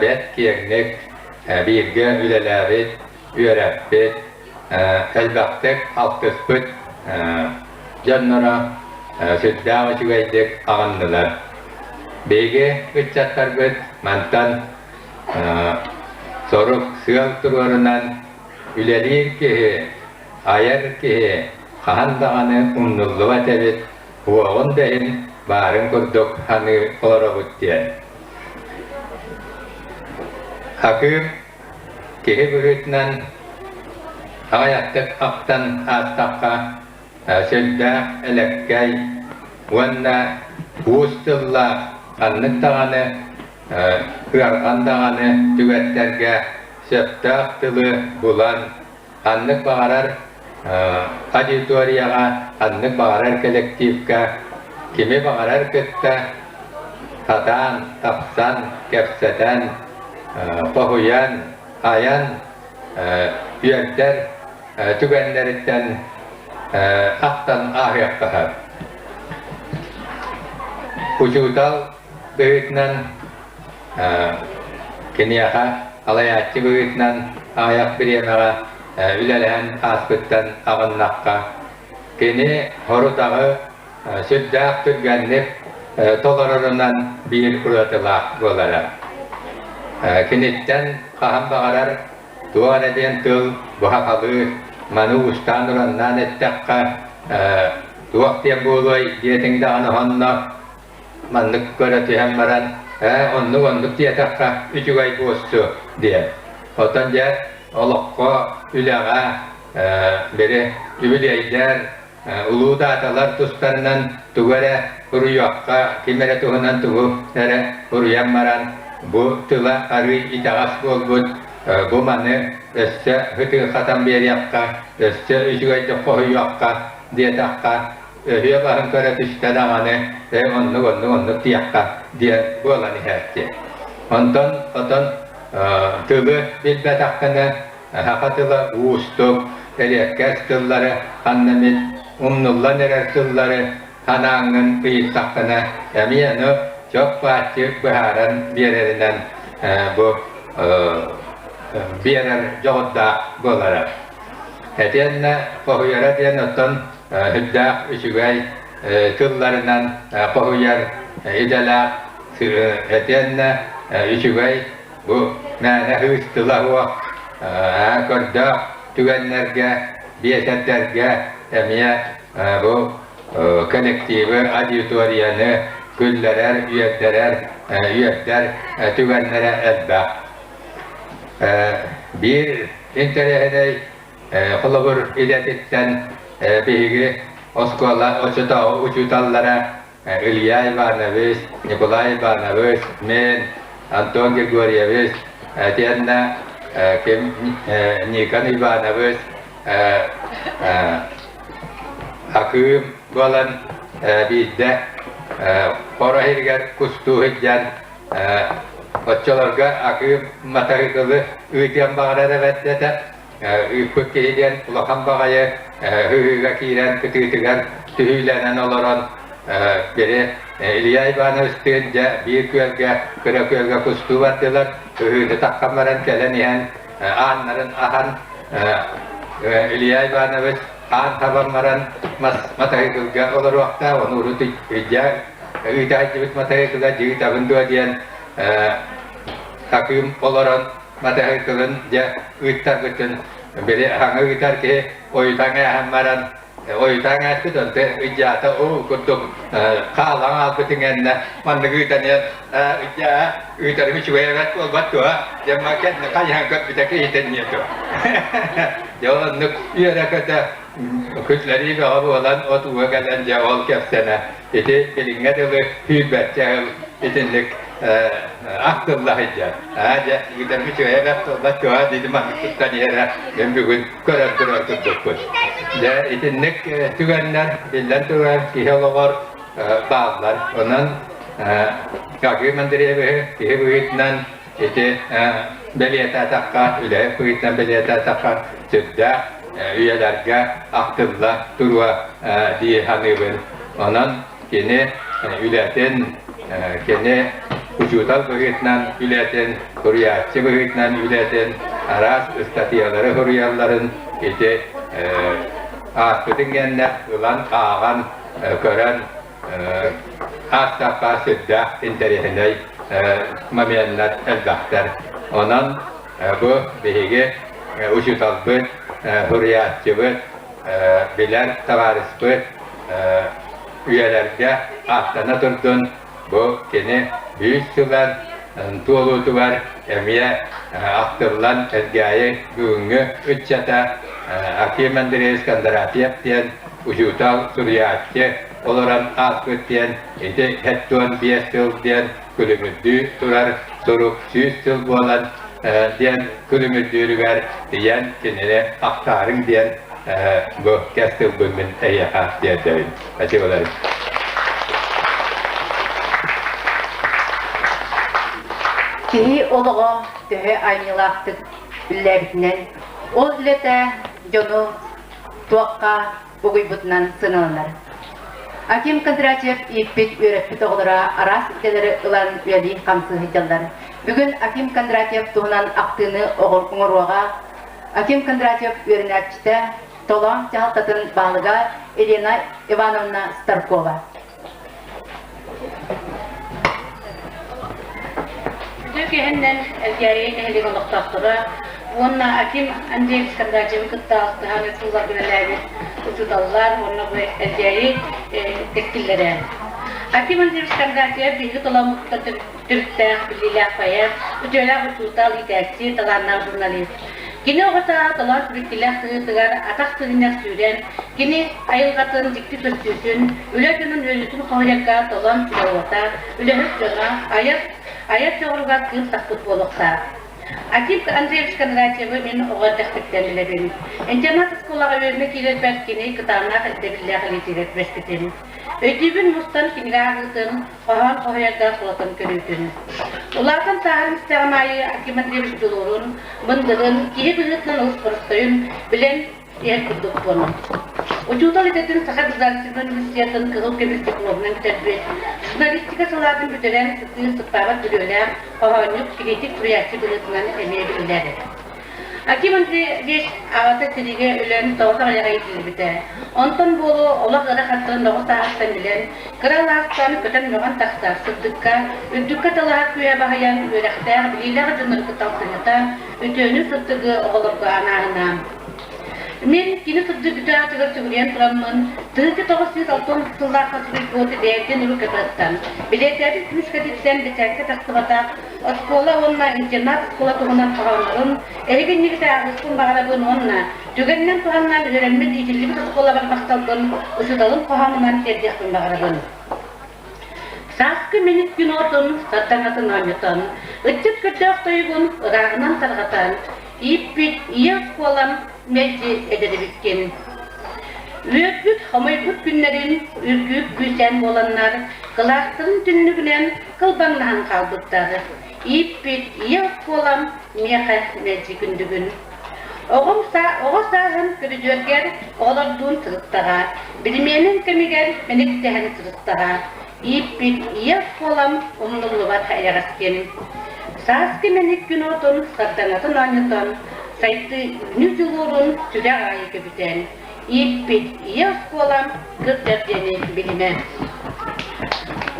бэрт киэҥник бииргэ үлэлээбит, үөрэппит, элбэхтик алтыспыт дьонноро сүрдээх үчүгэйдик аҕыннылар. Биһиги ыччаттарбыт мантан сорук сыал туруорунан үлэлиир киһи, айар киһи хаһан даҕаны умнуллубат эбит, уоҕун да иһин баарын курдук саныы олоробут диэн. Акыым киһи быһыытынан аҕыйахтык ахтан аастахха, сүрдээх элэккэй уонна уус тыллаах ханнык даҕаны ыарҕан даҕаны түгэттэргэ сөптөөх тылы булан ханнык баҕарар аудиторияҕа, ханнык баҕарар кэлэктиипкэ кими баҕарар кытта сатаан, тапсан, кэпсэтэн, хоһуйан, айан үөрдэр түгэннэриттэн ахтан ааһыахха сөп. Учуутал быһыытынан Киниэхэ алайааччы быһыытынан аҕыйах бириэмэҕэ үлэлэһэн ааспыттан аҕыннахха, кини хорутаҕы сүрдээх түргэнник толорорунан биир уратылаах буолара. Киниттэн хаһан баҕарар туох эрэ диэн тыл быһа-халыы, маны уустаан-ураннаан эттэххэ, туох диэн буолуой диэтиҥ даҕаны онно Маннык көрө түһэн баран, ээ, оннук-оннук диэтэххэ үчүгэй буолсу диэн. Оттон дьэ олоххо, үлэҕэ били үбүлүөйдэр, улуу дааталар тустарынан тугу эрэ суруйуохха, ким эрэ туһунан тугу эрэ суруйан баран, бу тыла арыый итэҕэс буолбут, бу маны өссө ытыырхатан биэриэххэ, өссө үчүгэйдик хоһуйуохха диэтэххэ, өһүө баһын көрө түстэ даҕаны, ээ оннук оннук оннук диэххэ диэн буолан иһээччи. Онтон отон тылы билбэтэххинэ саха тыла уустук, эриэккэс тыллары ханна эмит умнуллан эрэр тыллары санааҥҥын ыйыттаххына эмиэ ону чоп-бааччы быһааран биэрэринэн бу биэрэр дьоҕурдаах буолара. Этиэннэ хоһуйара диэн оттон үрдээх үчүгэй тылларынан хоһуйар идэлээх этиэннэ үчүгэй бу мээнэ кыыс тыла суох көрдөөх түгэннэргэ биэсэрдэргэ эмиэ бу коллективы аудиторияны күллэрэр үөрдэрэр үөрдэр түгэннэрэ элбэх биир интэриэһинэй Холобур, идэтиттэн биһиги оскуола оччотооҕу учууталлара Илья Иванович, Николай Иванович, мин, Антон Григорьевич, итиэннэ ким Никон Иванович Акыым буолан биирдэ хоро иһигэр кустуу сылдьан оччолорго Акыым матаһыыкылы ыытыан баҕарар эбэт этэ. Ыыппыт киһи диэн улахан баҕайы ыһыыга киирэн кытыытыгар түһүүлэнэн олорон били Илья Ивановичтыын дьэ биир күөлгэ кыра күөлгэ кустуу бардылар. Ыһыыны таххан баран кэлэн иһэн ааннарын аһан Илья Иванович аан табан баран мас матаһыыкылга олоруохтаах, ону урут ыйдьа ыыта сылдьыбыт матаһыыкыла дьыытабын дуо диэн Акыым олорон матаһыыкылын дьэ ыыттарбытын били аһаҥа ыытар киһи ойутан ааһан баран Ойутаан ааспыт онто ыйдьаата уу курдук хаалан хаалбыт иҥэннэ маннык ыытан иһэн ыйдьаа ыытарым үчүгэй эбэт буолбат дуо диэн кэннэ хайыһан көрбүтэ киһитэ диэ дуо дьэ ол оннук үөрэ-көтө күллэрии бөҕө буолан от ууга кэлэн дьэ ол кэпсэнэ ити билиҥҥэ дылы сүүрбэччэ сыл итинник ахтылла сылдьар. Аа дьэ, ыытарым үчүгэйэ бэрт буолбат дуо диди маннык туттан иһэрэ мин бүгүн көрөн турар курдукпут. Дьэ, итинник түгэннэр биллэн турар киһи олоҕор бааллар. Онон Аким Андреевиһы киһи быһыытынан ити бэлиэтээтэххэ, үлэһит быһыытынан бэлиэтээтэххэ сүрдээх үйэлэргэ ахтылла туруо дии саныыбын. Онон кини үлэтин, кини учуутал быһыытынан үлэтин, суруйааччы быһыытынан үлэтин, араас ыстатыйалары суруйалларын ити ааспытын кэннэ ылан ааҕан көрөн аастаахха сүрдээх интэриэһинэй моменнар элбэхтэр. Онон бу биһиги учууталбыт, суруйааччыбыт, билэр табаарыспыт үйэлэргэ ааттана турдун. Бу кини үс сылан туолуутугар эмиэ ахтыллан Элгээйи бүгүҥҥү ыччата Аким Андреевич Кондратьев диэн учуутал, суруйааччы олорон ааспыт диэн ити 75 сыл диэн күлүмүрдүү турар сурук 100 сыл буолан диэн күлүмүрдүүрүгэр тиийэн кинини ахтаарыҥ диэн бу кэс тылбын мин эһиэхэ тиэрдэбин. Спасибо. Киһи олоҕо төһө айымньылаахтык үлэлээбитинэн, ол үлэтэ дьону туохха угуйбутунан сыаналанар. Аким Кондратьев ииппит, үөрэппит оҕолоро араас идэлэри ылан үлэлии-хамсыы сылдьаллар. Бүгүн Аким Кондратьев туһунан ахтыыны оҥоруоҕа Аким Кондратьев үөрэнээччитэ Толоон дьаһалтатын баһылыга Елена Ивановна Старкова. Үтүө киэһэннэн Элгээйи нэһилиэк олохтоохторо уонна Аким Андреевич Кондратьевы кытта алтыһан сылларга үлэлээбит учууталлар уонна бу Элгээйи кэскиллэрэ. Аким Андреевич Кондратьев биһиги толооммутуттан төрүттээх, биллиилээх поэт, үтүөлээх учуутал, иитээччи, талааннаах журналист. Кини оҕо сааһа толоон сибикилээх сыһыытыгар атах сыгынньах сүүрэн, кини айылҕатын дьикти көстүүтүн, үлэ дьонун үөрүүтүн хоһуйарга толоон сирэ-уота, үлэһит дьоно, айар, айар дьоҕуругар кыым сахпыт буолуохтаах. Аким Андреевич Кондратьевы мин оҕо эрдэхпиттэн билэбин. Интернат оскуолаҕа үөрэнэ киирэрбэр кини кытаанах ирдэбиллээх илиитигэр түбэспитим. Өйдүүбүн мустан кинигэ ааҕыытын, хоһоон хоһуйарга солотон көрүүтүн. Улаатан сааһыран истэҕим аайы Аким Андреевич дьулуурун, мындырын, киһи быһыытынан олус боростуойун билэн иһэр курдук буоллум. Учуутал идэтин Саха государственнай университетын кыһыл көмүс дипломунан бүтэрбит, журналистика салаатын бүтэрэн сытыы сыппаабат бүрүөлээх хоһоонньук, критик суруйааччы быһыытынан эмиэ биллэр. Аким Андреевич аҕата сэриигэ өлөн тоҕус аҕыйаҕа иитиллибитэ. Онтон буолуо олох ыарахаттарын оҕо сааһыттан билэн, кыра алаастан көтөн-мөҕөн тахсар, сырдыкка, үрдүккэ талаһар күүһэ баһыйан, үөрэхтээх, билиилээх дьоннору кытта алтыһыта, үтүөнү-сырдыгы оҕолорго анааһына. Мин кини сырдык үтүө аатыгар сүгүрүйэн тураммын, 1960 сыллаахха суруйбут бэйэтин рукопиһыттан, билиэтээбит күнүскэтиттэн бэчээккэ тахсыбатах Оскуола уонна интернат оскуола туһунан хоһооннорун эһиги иннигитэ ааҕыахпын баҕарабын уонна түгэнинэн туһанан үөрэммит иитиллибит оскуолабар махталбын учууталым хоһоонунан тиэрдиэхпин баҕарабын. Сааскы миник күн уотун сардаҥатын оонньотон, ыччат көрдөөх тойугун ырааҕынан тарҕатан, ииппит ийэ оскуолам мэлдьи эдэрибиккин. Үөрбүт, хомойбут күннэрин үргүүк күүсээн буоланнар, кылаастарын түннүгүнэн кылбаҥнаһан хаалбыттар. Ииппит ийэ оскуолам миэхэ мэлдьи күндүгүн. Оҕом оҕо сааһын көрүдүөргэр оҕолордуун сырыттаҕа, билимиэнин кэмигэр мэниктэһэн сырыттаҕа. Ииппит ийэ оскуолам умнуллубат эйэҕэскин. Сааскы мэник күн уотун сардаҥатын оонньотон, сайдыы үүнүү дьулуурун сүрэх аайы көбүтэн, ииппит ийэ оскуолам кырдьар диэни билимэ.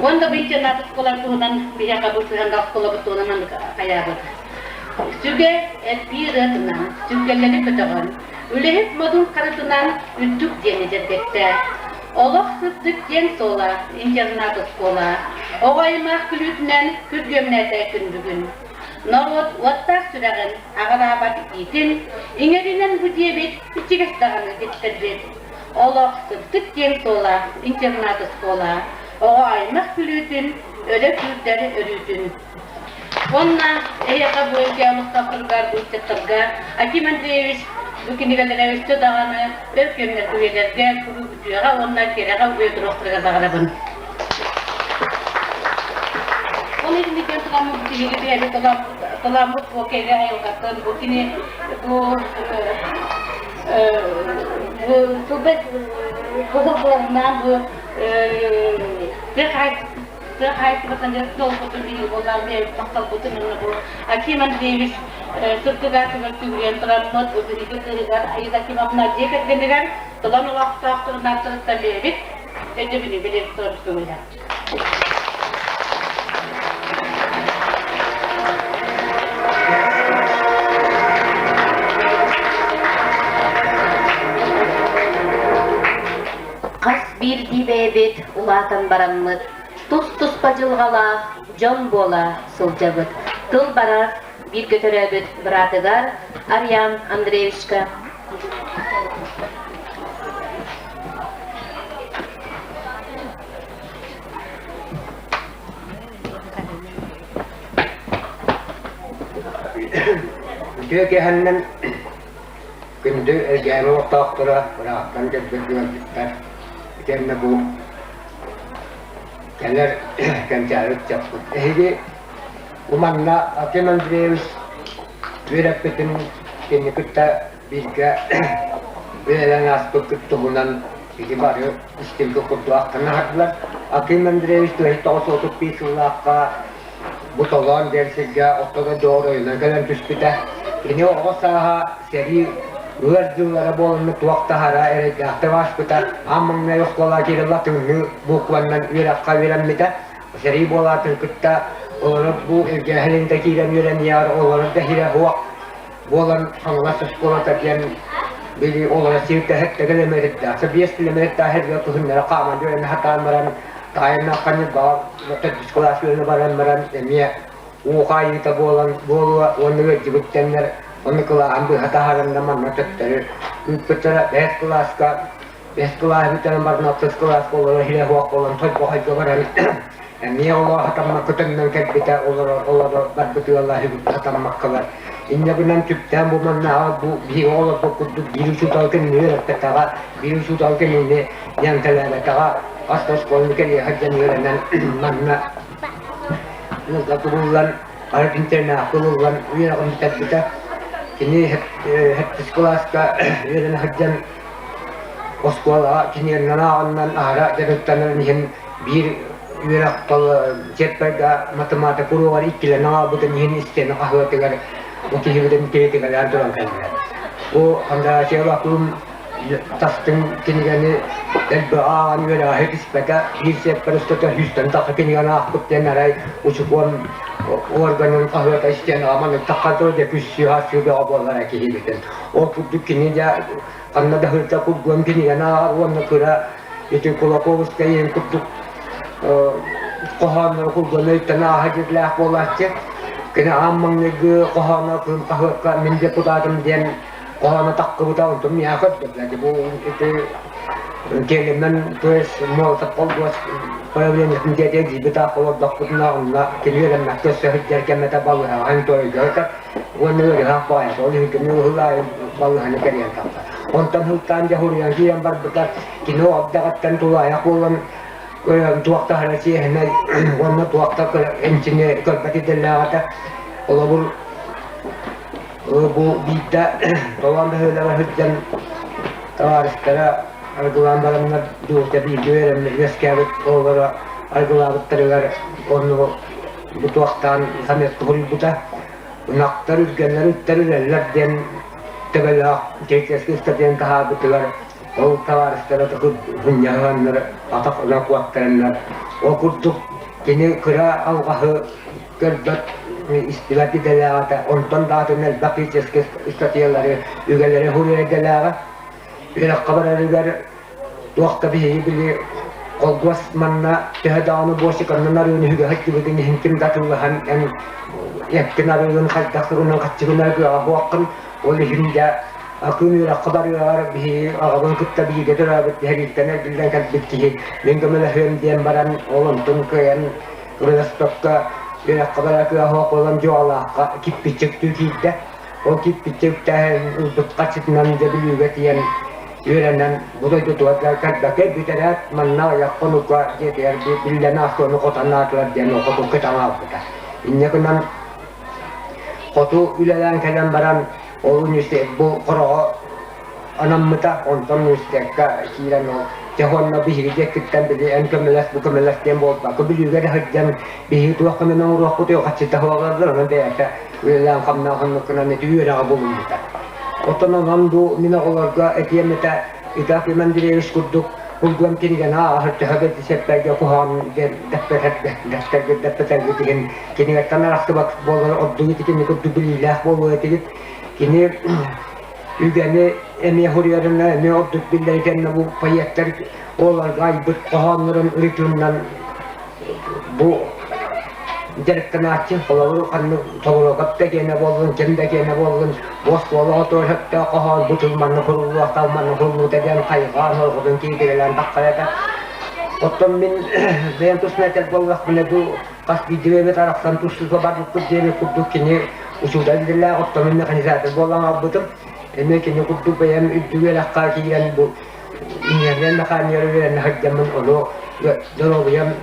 Уонна бу интернат оскуолар туһунан биһиэхэ бу сыһыаннаах оскуолабыт туһунан маннык хайаабыт. Сүгэ эрбии ырыатынан сүргэлэри көтөҕөн, Үлэһит модун харытынан үрдүк диэни дьэргэттэ. Олох сырдык киэҥ суола, интернат оскуола. Оҕо аймах күлүүтүнэн күргүөмнээтэ күн бүгүн. Норуот уоттаах сүрэҕин аҕыраабат итиитин, иҥэринэн бу диэбит ичигэс даҕаны иттэрбит. Олох сырдык киэҥ суола, интернат оскуола. Оҕо аймах күлүүтүн, өрө күүрдэр өрүүтүн. Уонна эһиэхэ бу олохтоохторугар, бу ыччаттарга Аким Андреевич бу кинигэлэрэ өссө даҕаны өр кэмнэр үйэлэргэ куруук үтүөҕэ уонна кэрэҕэ угуйа туруохтарыгар баҕарабын. Ол инниттэн туламмыт бу киһиги бэйэбит туламмыт бу кэрэ айылҕатын, бу кини бу бу сылбас бу буоларынан бу Тыа хаһаайыстыбатын толкутун биһиги буоллаах бэйэбит махталбытын уонна бу Аким Андреевич сырдык аатыгар сүгүрүйэн тураммыт бу биһиги кыыһыгар Аида Акимовна дьиэ кэргэнигэр Толон олохтоохторун ааттарыттан бэйэбит өйдөбүнү билиэбит турабыт көҥүлэ. Хас биирдии бэйэбит улаатан бараммыт тус-туспа дьылҕалаах дьон буола сылдьабыт. Тыл барар бииргэ төрөөбүт быраатыгар Ариан Андреевичка. Үтүө киэһэннэн күндү Элгээйи олохтоохторо ыраахтан кэлбит ыалдьыттар итиэннэ бу кэлэр кэнчээри ыччаппыт. Эһиги бу манна Аким Андреевич үөрэппитин кинини кытта бииргэ үлэлээн ааспыккыт туһунан ити бары истиҥ курдук ахтан аһардылар. Аким Андреевич 1935 сыллаахха бу Толоон диэн сиргэ ортото Дьоҕуройунан кэлэн түспүтэ. Кини оҕо сааһа сэрии ыар дьыллара буоланна туох таһара эрэйдээхтик ааспыта. Аан маҥнай оскуола кирилла тымныы букваннан үөрэххэ үөрэммитэ. Сэрии буолаатын кытта олорор бу Элгээһилинтэ киирэн үөрэниэҕэр олорор да сирэ суох буолан Хаҥалас оскуолата диэн били олоро сирдэһит километрдаах, 5 километрдаах эргэ кыһыннары хааман үөрэнэ сатаан баран таайыннаахха Ньурбаҕа төрдүс кылаас үөрэнэ баран баран эмиэ уу хаайыыта буолан буолуо уонна ыалдьыбыт дэннэр ону кылааһын быһа таһааран манна төттөрү ыыппыттара бэһис кылааска бэһис кылааһы бүтэрэн баран алтыс кылааска олоро иһирэ суох буолан тойбохойго баран эмиэ олоо хатаммакка төннөн кэлбитэ олорор олоро барбыт ыала хатаммаккалар инньэ гынан түптээн бу маннааҕы бу биһиги оҕолорбут курдук биир учуутал кинини үөрэппэтэҕэ биир учуутал кинини ньээҥкэлээбэтэҕэ хас да оскуоланы кэлиэхэ диэн үөрэнэн манна ыалга кубуллан арыт интернакка ылыллан үөрэҕин бүтэрбитэ кини сэттис кылааска үөрэнэ сылдьан оскуолаҕа киниэннэн ааҕыннан аһара дьарыктанарын иһин биир үөрэх чиэппэргэ математика уруогар иккилэнэн аҕалбытын иһин истиэнэ хаһыатыгар бу киһибитин киһитигэлээн туран кэллэ. Бу Кондратьева Акун тастыҥ кинигэни элбэҕи ааҕан үөрэҕи түспэтэ, биир сиэппэр устата сүүстэн тахса кинигэни аахпыт диэн арай учукуон органын хаһыата истиэнэҕэ маннык тахха дуо дьэ күссүү-хассыы бөҕө буоллара киһибитин. Ол курдук кини дьэ ханна да сылдьа кургуон кинигэни ааҕар уонна кыра ити Кулаковскай иһин курдук хоһооннору кургуон өйтөн ааһа дьирлээх буолааччы. Кини аан маҥнайгы хоһооно Кыым хаһыакка мин депутатым диэн хоһооно таххыбыта онтум миэхэ көрдөрдө бу ити киэлимэн то есть Молотов холбуос проявлениетын диэтэ дьиибит олордохпутуна онно кини үөрэммэккэ өссө сылдьар кэмэтэ балыһаҕын тойгота уонна ыарыһах баайа ол иһин кини уһулаайын балыһаны кэрийэн тахса онтон сылтаан дьэ хуруйан киирэн барбыта кини ордаҕыттан тулаайах буолан туохтаһара чиэһинэй уонна туохта эмчини көрбөт идэлээх этэ холобур Бу биирдэ Толоон бөһүөлэгэр сылдьан табаарыстара арыгылаан бараннар дууһата бииргэ үөрэммит үөскээбит оҕолоро арыгылаабыттарыгар онну бу туохтаан заметка суруйбута. Ынахтар үргэллэр ыттар үрэллэр диэн төбөлөөх техническэй ыстатыйаны таһаарбытыгар ол табаарыстара хунньаһаннар атах ынах уоттараннар ол курдук кини кыра алҕаһы көрбөт. истибэт идэлээх этэ. Онтон да атын элбэх физическэй ыстатыйалары, үгэлэри суруйар идэлээҕэ. Үөрэххэ барарыгар туох да биһиги били холкуос манна төһө даҕаны буочуканнан арыыны үһүгэ сылдьыбытын иһин ким да атыылаһан эн эпкин арыыгын хайдах тугунан хаччыгынан кыаҕа буоххун ол иһин дьэ акыым үөрэххэ барыаҕар биһиги аҕабын кытта бииргэ төрөөбүт сэрииттэн эргиллэн кэлбит киһи мин көмөлөһүөм диэн баран ол онтун кыайан Владивостокка үөрэххэ барар кыаҕа суох буолан дьуоҕалаахха киппиччик киирдэ Ол киирбиччэ үктээһин ылбыт харчытынан дьэ Бүлүүгэ тиийэн үөрэнэн бу дойдутугар кэлбэккэ бүтэрээт манна аҕыйах хонукка дьиэтигэр биллэн аахтыаны хотон аатылар диэн хоту кытан хаалбыта. Инньэ гынан хоту үлэлээн кэлэн баран ол университет бу хороҕо анаммыта, онтон университекка киирэн ол дьэ уонна биһиги диэккиттэн били эн көмөлөс бу көмөлөс диэн буолбакка Бүлүүгэ да сылдьан биһиги туох гынан оҥоруохпутуй хаччыта суоҕаллар онон бэйэтэ үлэлээн хамнаан ити үөрэҕи булуммута. Оттон онон бу мин оҕолорго этиэм этэ Итак Иван Андреевич курдук булгуам кинигэни ааҕар төһө да сэппэргэ куһаҕан диэн дэппэтэргэ дэппэтэргит иһин кинигэттэн арахсыбат буолар ордук ити кини курдук билиилээх буолуо этигит. Кини үгэни эмиэ суруйарына эмиэ ордук биллэр кэннэ бу поэттар оҕолорго айбыт хоһооннорун ырытыынан бу дьарыктанааччы холобур ханнык Тобуруокап да киэнэ буоллун ким да киэнэ буоллун бу оскуолаҕа туох сөптөөх хоһоон бу тыл манна суруллуохтаах манна суруллубута диэн хайҕаан орҕотун кииргэлээн таххайата оттон мин бэйэм тус этэр буоллахпына бу хас биирдии бэйэбит арахсан тус-туспа барбыппыт диэбит курдук кини учуутал идэлээх оттон мин механизатор буолан хаалбытым эмиэ кини курдук бэйэм үрдүк үөрэххэ киирэн бу инженер механикар үөрэнэ сылдьаммын ону доруобуйам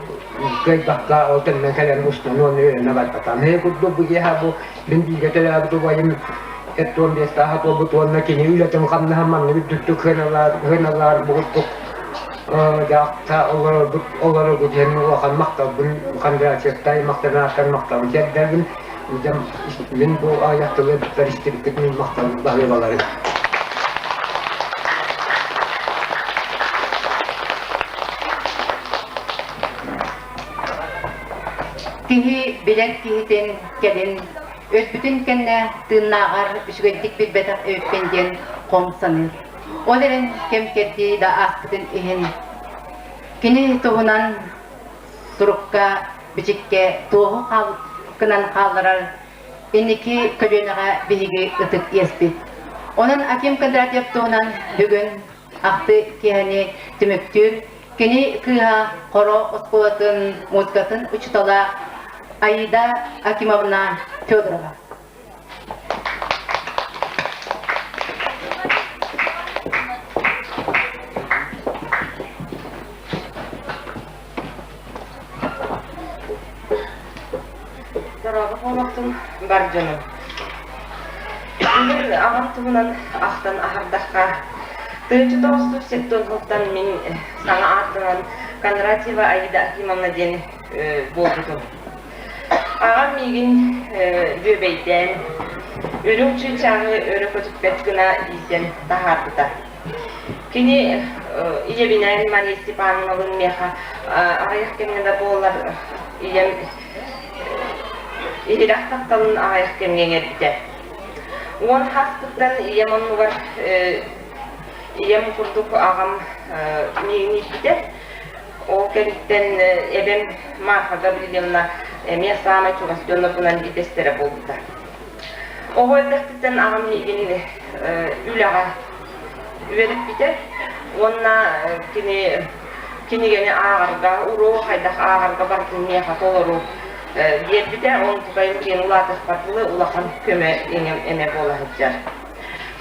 кыайбакка ол төннөн кэлэн устан уонна үөрэнэ барбатам. Һэ курдук бу киэһэ бу мин бииргэ төрөөбүт убайым эттуон биэстээхэ туолбут уонна кини үлэтин хамнаһын маннык үрдүктүк сыаналаан сыаналаан бу курдук дьаахта олорорбут олороргут иһин улахан махталбын Кондратьевтай махтанааттан махталын тиэрдэбин. Мин бу аҕыйах тылы истибиккит мин махталым баһыыбаларын. Киһи билэр киһитин кэлин өлбүтүн кэннэ тыыннааҕар үчүгэйдик билбэтэх эбиппин диэн хом саныыр. Ол эрэн кэм-кэрдии да ааспытын иһин кини туһунан сурукка, бичиккэ туоһу гынан хаалларар инники көлүөнэҕэ биһиги ытык иэспит. Онон Аким Кондратьев туһунан бүгүн ахтыы киэһэни түмүктүүр кини кыыһа Хоро оскуолатын музыкатын учуутала Аида Акимовна Федорова. Дорообо буолуохтун бар дьонум. Бүгүн аҕам туһунан ахтан аһардахха, тыынчы тоҕустук сиртэн сылтан мин саҥа ааттанан Кондратьева Аида Акимовна диэн буолбутум. Аҕам миигин бүөбэйдээн, үрүҥ чыычааҕы өрө көтүппэт гына иитэн таһаарбыта. Кини ийэбинээн Мария Степановналыын миэхэ аҕыйах кэмҥэ да буоллар ийэм иһирэх тапталын аҕыйах кэмҥэ иҥэрбитэ. Уон хаспыттан ийэм оннугар ийэм курдук аҕам миигин ииппитэ. Ол кэнниттэн эбэм Марфа Гаврильевна эмиэ саамай чугас дьоннорбунан итэстэрэ буолбута. Оҕо эрдэхпиттэн аҕам миигин үлэҕэ үөрэппитэ уонна кини кинигэни ааҕарга, уруок хайдах ааҕарга барытын миэхэ толору биэрбитэ. Онтукайым киэн улаатыахпар дылы улахан көмө эмэ буола сылдьар.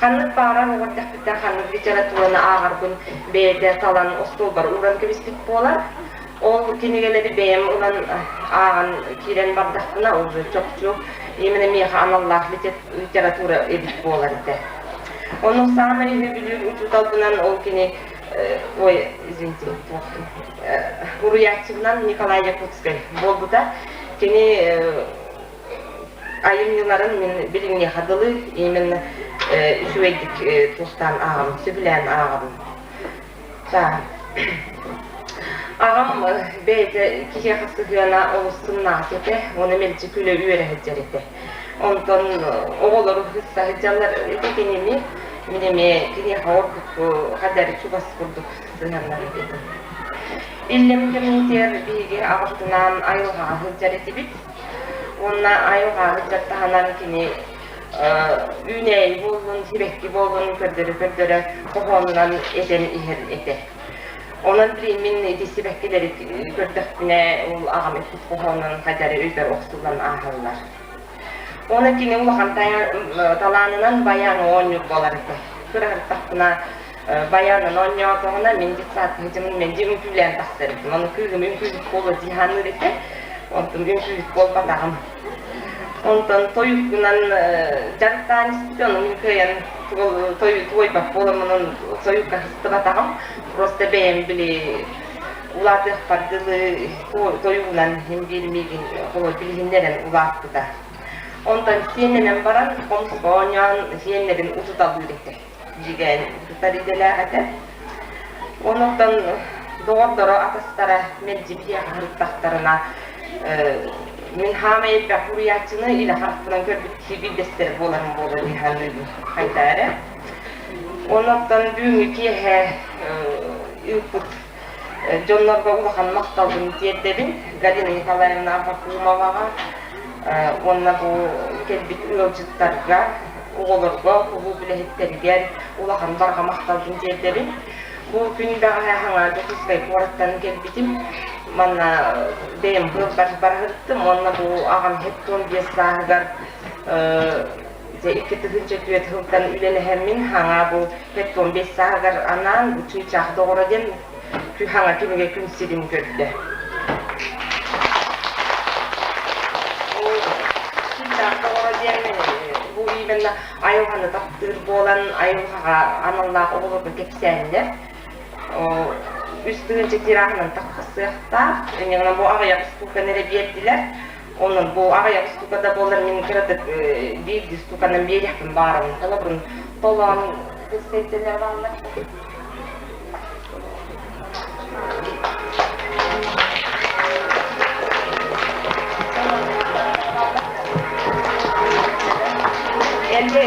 Ханнык баҕарар оҕо эрдэхпиттэн ханнык литератураны ааҕарбын бэйэтэ талан остуолбар ууран кэбиспит буолар. Ол кинигэлэри бэйэм ылан ааҕан киирэн бардахпына уже чопчу именно миэхэ аналлаах литература эбит буолар этэ. Ону саамай үһү учууталбынан ол кини ой, извините, уруйааччыбынан Николай Якутскай буолбута. Кини айымньыларын мин билиҥҥиэхэ дылы именно үчүгэйдик тустаан ааҕабын, сөбүлээн ааҕабын. Аҕам бэйэтэ киһиэхэ сыһыана олус сымнаҕас этэ, уонна мэлдьи күлэ үөрэ сылдьар этэ. Онтон оҕолору сыста сылдьаллар ити кинини, мин эмиэ киниэхэ ордук хадары чугас курдук сыһыаннар этим. Иллэҥ кэммитигэр биһиги аҕабытынаан айылҕаҕа сылдьар этибит. Уонна айылҕаҕа сылдьар таһынан кини үүнээйи буоллун, сибэкки буоллун көрдөрө-көрдөрө хоһоонунан этэн иһэр этэ. Онон билигин мин ити сибэккилэри көрдөхпүнэ, ол аҕам эппит хоһоонун хайдары өйбөр охсуллан ааһаллар. Уонна кини улахан талаанынан баян оонньуур буолар этэ. Кыраһыртахпына баянын оонньоотоҕуна мин детсадка сылдьаммын мэлдьи үҥкүүлээн тахсар этим. Ону кыыһым үҥкүүһүт буолуо дии саныыр этэ. Онтум үҥкүүһүт буолбатаҕым. Онтон тойуккунан дьарыктаан испитэ, ону мин кыайан туойбат буоламмын сойукка сыстыбатаҕым. Просто бэйэм били улаатыахпар дылы тойугунан иһин биир миигин холобур билиһиннэрэн улааппыта. Онтон сиэннэнэн баран хомуска оонньоон сиэннэрин утуталыыр этэ. Дьигээн утутар идэлээх этэ. Онтон доҕордоро атастара мэлдьи биһиэхэ сырыттахтарына мин хаамай элбэх суруйааччыны илэ харахпынан көрбүт киһи биирдэстэрэ буоларым буолуо дии саныыбын хайдаа эрэ. Онтон бүгүҥҥү киэһэ ыыппыт дьоннорго улахан махталбын тиэрдэбин Галина Николаевна Аввакумоваҕа уонна бу кэлбит ыалдьыттарга, оҕолорго, кулууп үлэһиттэригэр улахан барҕа махталбын тиэрдэбин. Бу күн бэҕэһээ хаҥа Дьокуускай куораттан кэлбитим. Манна бэйэм быылбар барыһыртым уонна бу аҕам 75 сааһыгар дьэ 2004 сылтан үлэлэһэммин хаҥа бу 75 сааһыгар анаан бу чыычаах доҕоро диэн хаҥа кинигэ күн сирин көрдө. Чыычаах доҕоро диэн бу именно айылҕаны таптыыр буолан айылҕаҕа аналлаах оҕолорго кэпсээннэр үс тыһыынча тираһынан тахсыахтаах. Инньэ бу аҕыйах устууканы эрэ биэрдилэр. Онон бу аҕыйах устуука да буоллар мин кыратык биирдии устууканан биэриэхпин баарым. Холобурун толоон представителлэр бааллар. Эльга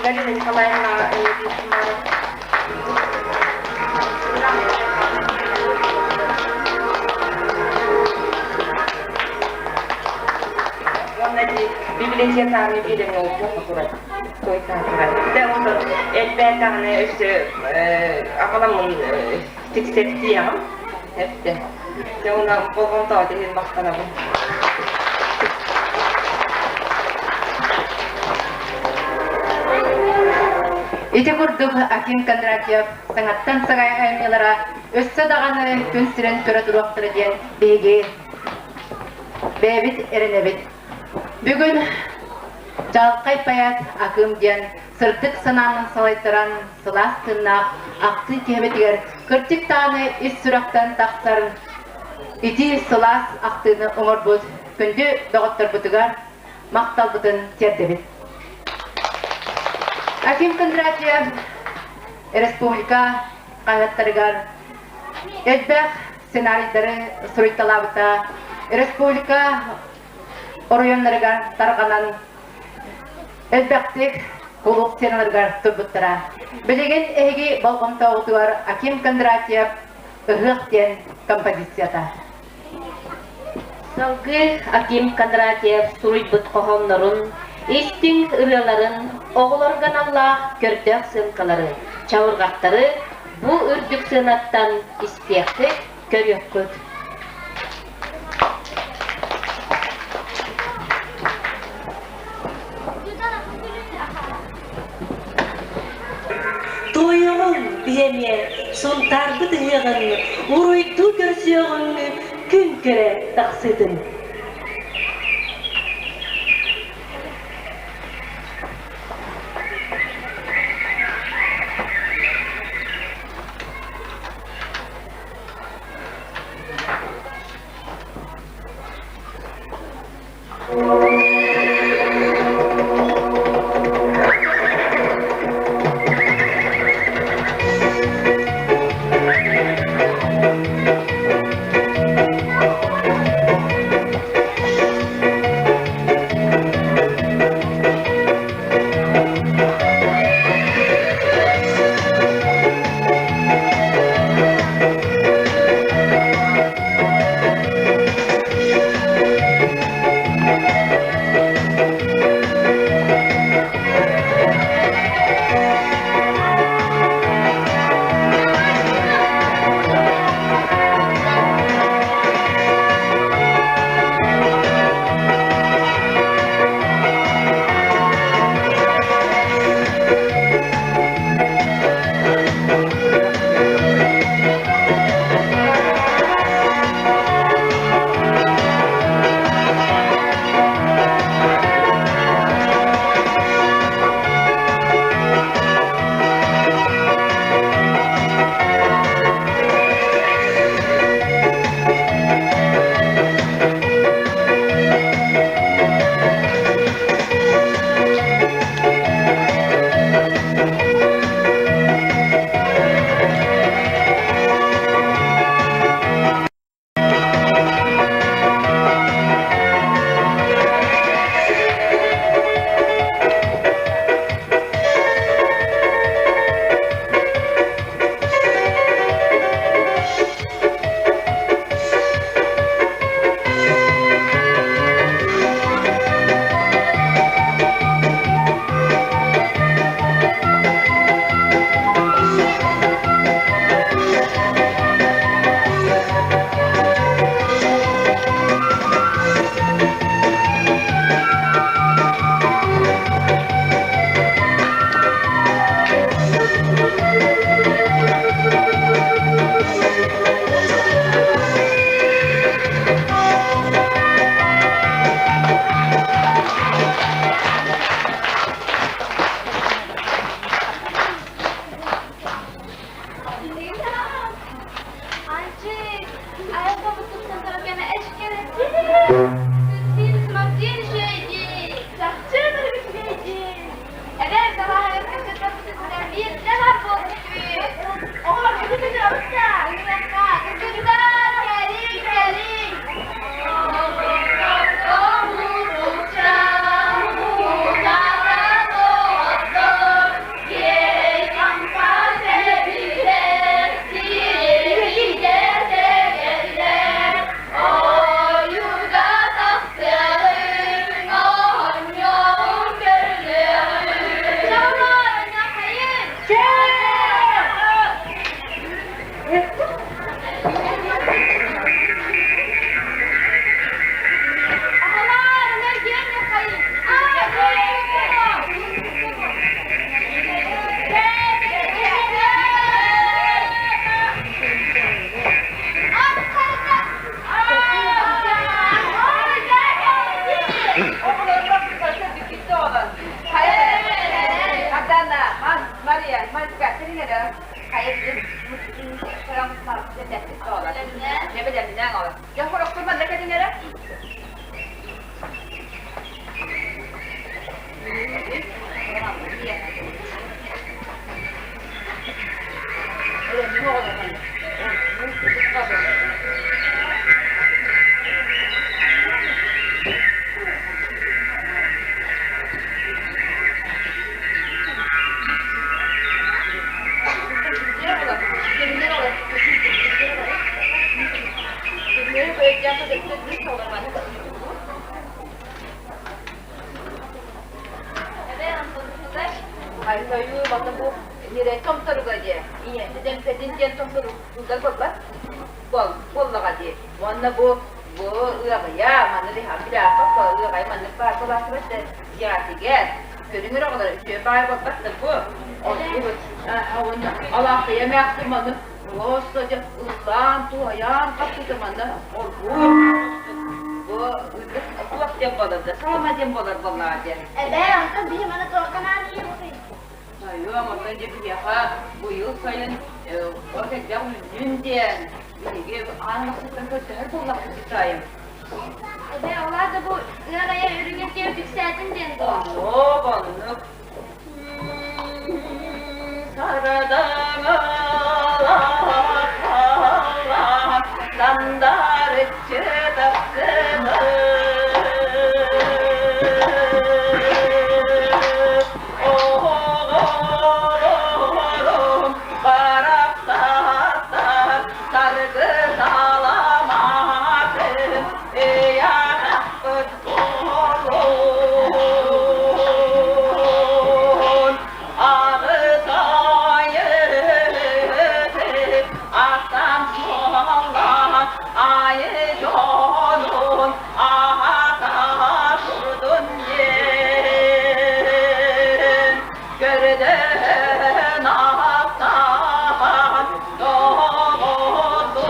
Галина Николаевна Уонна библиотеканы биэрэн ол турар. Дэ онтон элбээтэҕинэ өссө аҕаламмын тиксэртиэҕим. Эптэ. Дьэ уна болҕомтоҕо иһин махтанабын. Ити курдук Аким Кондратьев саҥаттан саҥа айымньылара өссө даҕаны күн сирин көрө туруохтара диэн биһиги бэйэбит эрэнэбит. Бүгүн Чаҕылхай поэт Акым диэн сырдык санаанан салайтаран сылаас тыыннаах ахтыы киһибитигэр кырдьык даҕаны ис сүрэхтэн тахсар итии сылаас ахтыыны оҥорбут күндү доҕотторбутугар махталбытын тиэрдэбит. Аким Кондратьев республика хаһыаттарыгар элбэх сценарийдары суруйталаабыта, республика оройуоннарыгар тарҕанан элбэхтик кулууп сценаларыгар турбуттара. Билигин эһиги болҕомтоҕутугар Аким Кондратьев «Ыһыах» диэн композицията. Салгыы Аким Кондратьев суруйбут хоһооннорун, истиҥ ырыаларын, оҕолорго аналлаах көрдөөх сыаҥкалары, чабырҕахтары бу үрдүк сыанаттан истиэххит, көрүөххүт. Туойуоҕуҥ, биһи эмиэ Сунтаарбыт ыһыаҕын уруйдуу көрсүөҕүҥ күн көрө тахсыытын. Сымамтыын үчүгэйдии, чахчы ынырык үчүгэйдии. Эбээм далааһыгар кыргыттарбытыттан биирдэ баар буолбуппут. Оҕолор бүгүн ыҥырабыт да? Ыҥырыахха, кыргыттар, кэлиҥ, кэлиҥ. Ойууга тахсыаҕыҥ, оонньуоҕуҥ, көрүлүөҕүҥ. Чолоор, нахайын! Аҕалаар, энергиян нахайын! Буоллаҕа дии. Уонна бу бу ыаҕыйа манны биһааппаппа ыаҕайа маннык баар буолааччыбат да дьиэҕитигэр көрүҥүр оҕолор үчүгэй баай буолбат да бу уонна алаахыйа эмээхсин маннык просто дьэ ыллаан туойаан хаппыта манна оргуур бу туох диэн буолар да салама диэн буолар буоллаҕа диэн. Эбээ, онтон биһи маны туохха наадыйабытый? Айыам, оттон дьэ биһиэхэ быйыл сайын от элбэх үүннүн диэн биһиги аан махсыттан көрдөһөр буоллахпыт дии Эбээ, ол аата бу ыар айа үрүҥэ киэр үксээтин диэн дуо? Оннук, оннук. Сандарыччы тахсыбыт Оҕолорум барахсаттар саргы саламаатын ыйаахпыт буолун. Аҕыс айыы асан суоллаан айы дьонун аһата турдун диэн көрдөһөн ааттаан доҕордор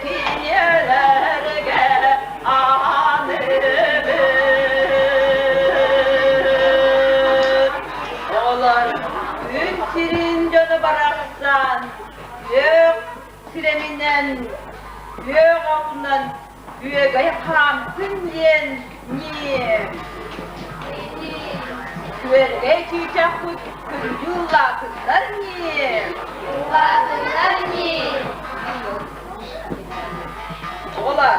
кинилэргэ аныыбыт. Олор күн сирин дьоно барахсан күөх сирэминэн, күөх отунан Үөгэй хаамтын диэн ньиэм. Күөрэгэй чыычаахпыт күндү улаатыннар ньиэм. Улаатыннар ньиэм. Оҕолор,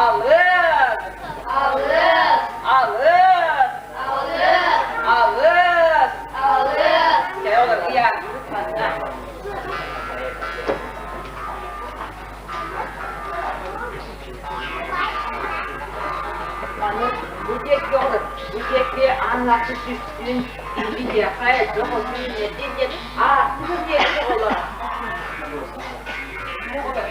алыс! Алыс! Алыс! Алыс! Алыс! Алыс! Чэ, олор, ыйаабыт манна. Маны бу диэки олор, бу диэки ааннаахчы түстүн, биһиэхэ элбэх оту үүннэрдин диэн ааттыыр диэки оҕолор. Оҕолор.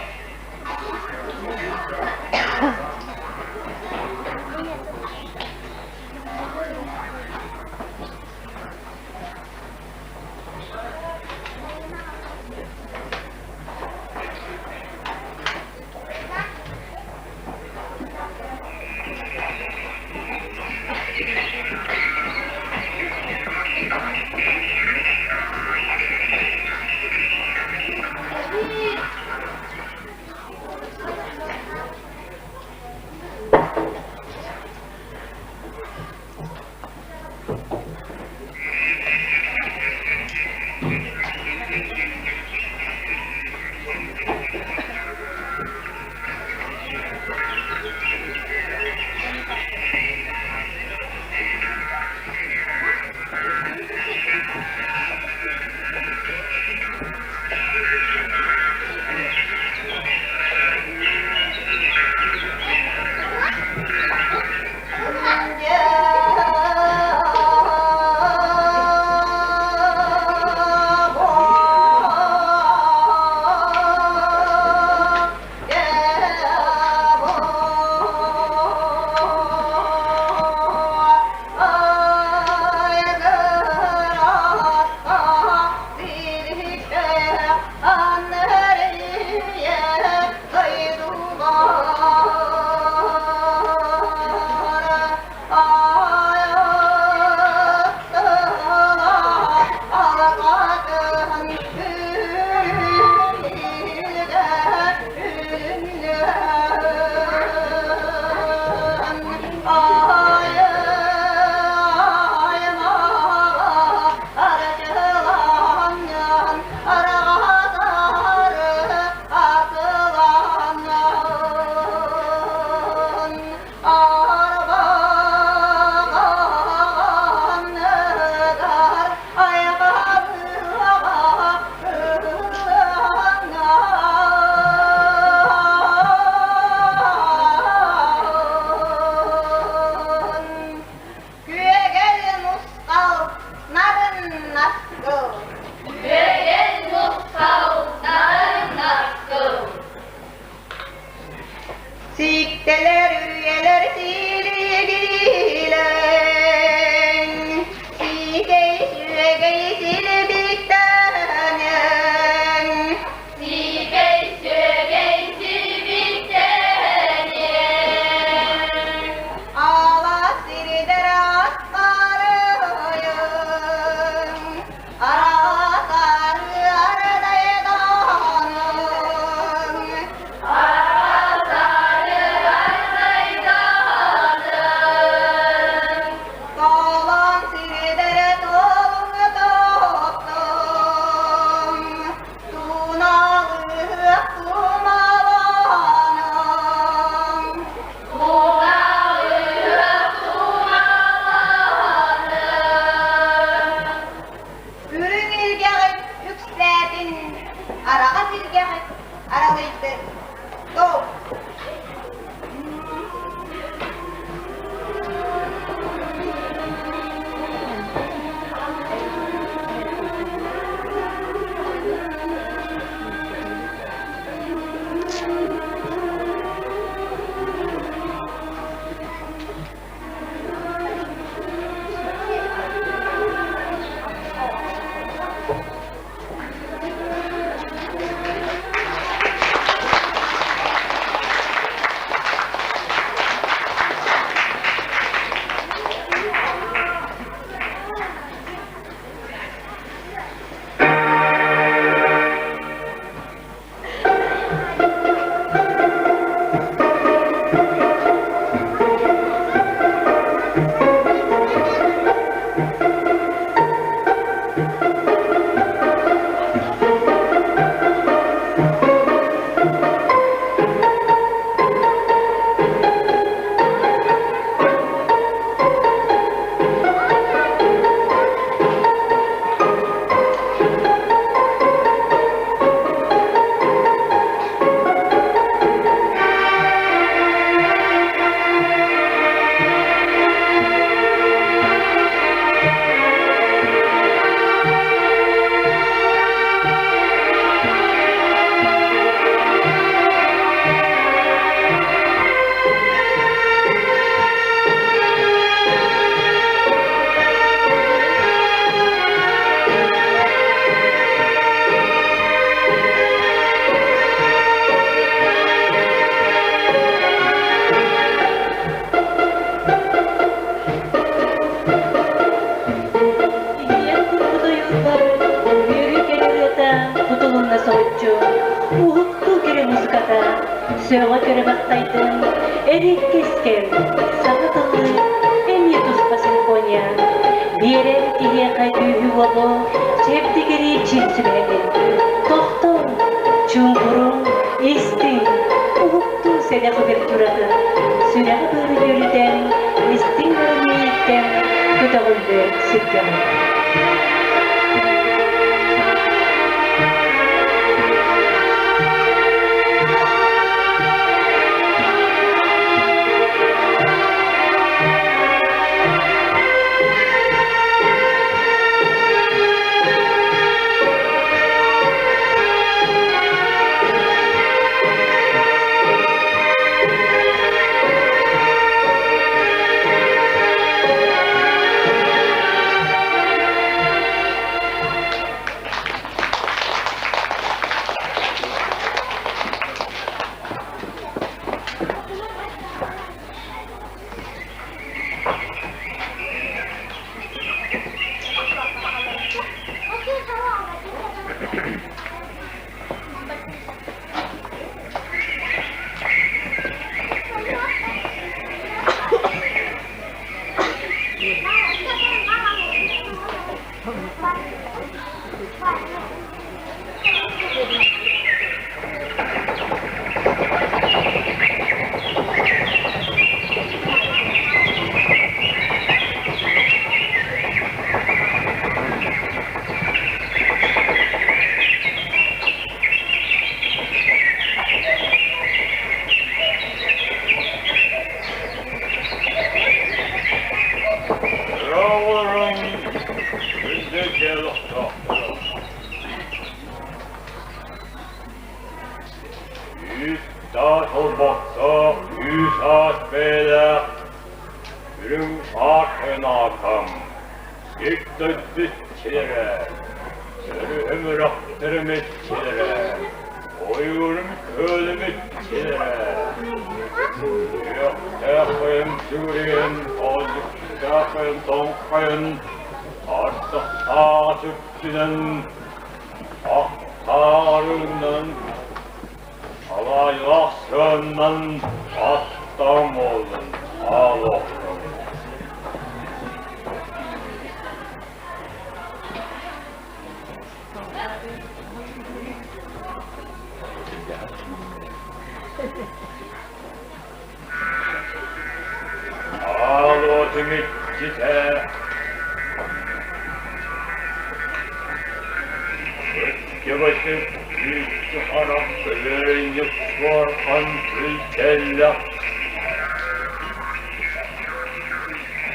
Араҕас илгэҕит аралыйдын. Стоп! Иһийэн турбут ойуурбар үөрүү кэрэ ырыата кутулунна соһуччу, уһуктуу кэрэ музыката сөҕө көрө махтайдым, эриэккэс кэм, саҥа тыллыы, эмиэ туспа симфония. Биэрэр киһиэхэ күүһү-уоҕу, чэбдигирии чин сүбэһитин. Тохтоҥ, чуҥкуруҥ, истиҥ, уһуктуу сэлэх увертюратын, сүрэҕи-быары үөрүтэн, истиҥ нарын иэйиттэн көтөҕүллүө сүргэҕин. Оҕолорум күндү дьиэ олохтоохторо! Үүт-таас олбохтоох, үүс-аас бэйэлээх, үрүҥ аар тойон сир дойду иччилэрэ, өрүһүм үрэхтэрим иччилэрэ, ойуурум күөлүм иччилэрэ, Үөхтээх сүгүрүйэн, оонньуктаах тоҥхойон, ардахтаах сүрдүнэн, ахтаарынан, алаайылаах сыаннан аттаам буоллун, аалохтун. Аалуотум иччитэ. Кэккэбэтик үүччү харах көлөөнньүк суорҕан күлтэллэх